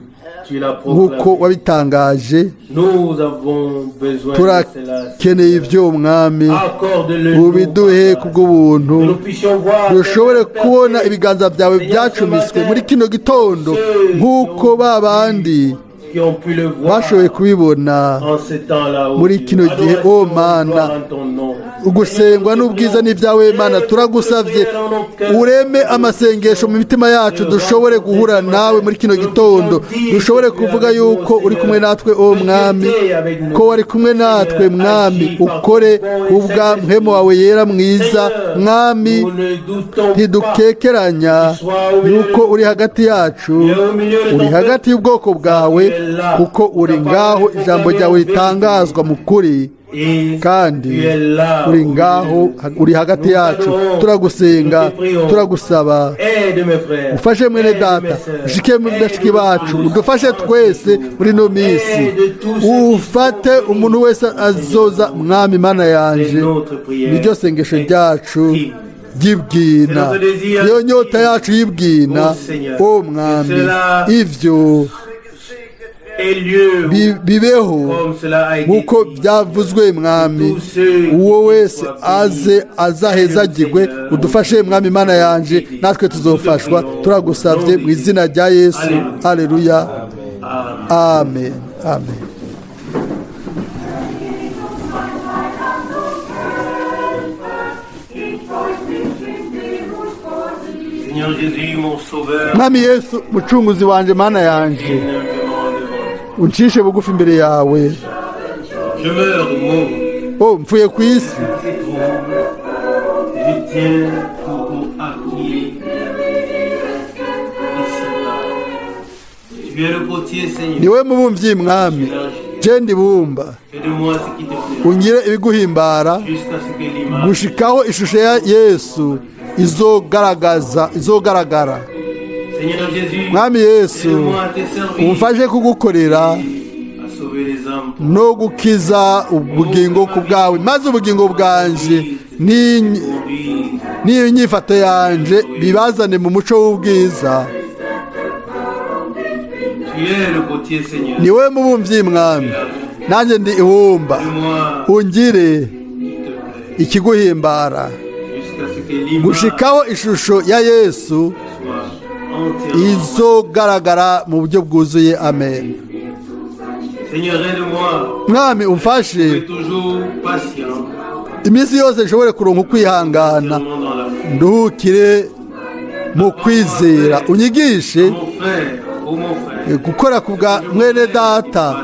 tu l'as nk'uko proclamé. wabitangaje. Nous avons besoin de cela. Turakeneye ibyo, Mwami. Accorde-le nous Ubiduhe par grâce. kubw'ubuntu, Que nous puissions voir dushobore tes mains kubona percées. ibiganza byawe byacumiswe muri kino gitondo nk'uko ba bandi qui ont pu le voir Bashoboye kubibona en ce temps-là, ô muri Dieu. kino gihe, Adoration, o Mana. gloire en ton nom. Ugusengwa n'ubwiza n'ibyawe Mana, turagusabye ureme amasengesho mu mitima yacu, dushobore guhura nawe muri kino gitondo, dushobore kuvuga yuko uri kumwe natwe, o Mwami, ko wari kumwe natwe. Mwami, ukore kubwa mpemu wawe yera mwiza. Mwami, Nous ne doutons pas ntidukekeranya yuko uri hagati yacu, uri hagati y'ubwoko bwawe, kuko uri ngaho, ijambo ryawe ritangazwa mu kuri, et kandi tu es là uri au ngaho, milieu. Uri hagati yacu. Turagusenga, turagusaba, Aide mes frères, ufashe mwene aide data, mes sœurs, ushike mu aide bashiki bacu, tous. Udufashe twese muri ino minsi, ufate umuntu wese azoza. Mwami Mana yanje, C'est notre prière. Niryo sengesho ryacu ry'ibwina, niyo nyota yacu y'ibwina, o Mwami, ivyo Ait lieu bibeho comme cela a été nk'uko dit. Byavuzwe. Mwami, uwo wese aze azahezagirwe. Udufashe, Mwami Imana yanje, natwe tuzofashwa. Turagusabye mu izina rya Yesu. Aleluya. Amen. Amen, amen. Seigneur Jésus, mon sauveur, Mwami Yesu, mucunguzi wanje, Mana yanje, humblement devant toi. Uncishe bugufi imbere yawe. Je meurs mot. O mfuye ku isi. C'est trouble. Je tiens tout pour acquis. Ici-bas. Tu es le potier, Seigneur. Niwe mubumbyi, Mwami, je ndibumba. Fais de moi ce qui te plaît. Ungire ibiguhimbara Jusqu'à ce que l'image gushikaho ishusho ya Yesu izogaragaza, izogaragara. Seigneur Jésus, Mwami Yesu, aide-moi à te servir umfashe kugukorera et à sauver les âmes pour no gukiza ubugingo ku bwawe, maze ubugingo bwanje conduire. N'iyi nyifato yanje bibazane mu muco w'ubwiza. Tu es le potier, Seigneur. Niwe mubumbyi, Mwami, nanjye ndi ibumba. Fais-moi Ungire qui te plaît. Ikiguhimbara Jusqu'à ce que l'image gushikaho ishusho ya Yesu soit entièrement. izogaragara mu buryo bwuzuye. Amen. Seigneur, aide-moi. Mwami, umfashe Tu es toujours patient, iminsi yose nshobore kuronka ukwihangana, seulement dans la foi. nduhukire mu kwizera, unyigishe Mon frère, oh mon frère, gukora ku bwa mwene data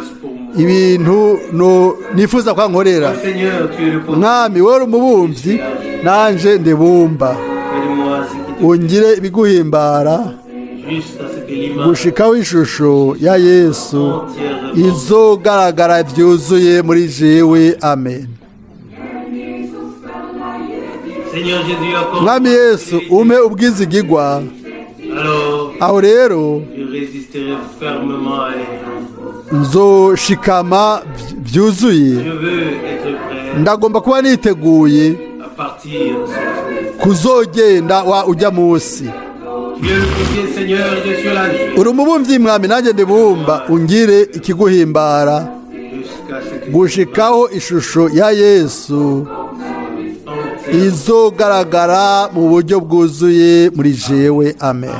ibintu no nifuza ko nkorera. Seigneur, tu es le potier. Mwami, wowe uri umubumbyi, nanje ndibumba. Fais de moi ce qui te Ungire ibiguhimbara plaît, jusqu'à ce que l'image gushikaho ishusho ya Yesu entièrement. izogaragara byuzuye muri jewe. Amen. Seigneur Jésus, accorde Mwami Yesu, umpe ubwizigigwa. Alors, Aho rero je résisterai fermement à elle. nzoshikama byuzuye. Je veux être prêt Ndagomba kuba niteguye à partir ce jour. Kuzogenda wa ujya munsi. Tu es le potier, Seigneur, je suis l'agneau. Uri umubumbyi, Mwami, nanjye ndibumba. Ungire ikiguhimbara Jusqu'à ce que gushikaho ishusho ya Yesu entièrement. izogaragara mu buryo bwuzuye muri jewe. Amen.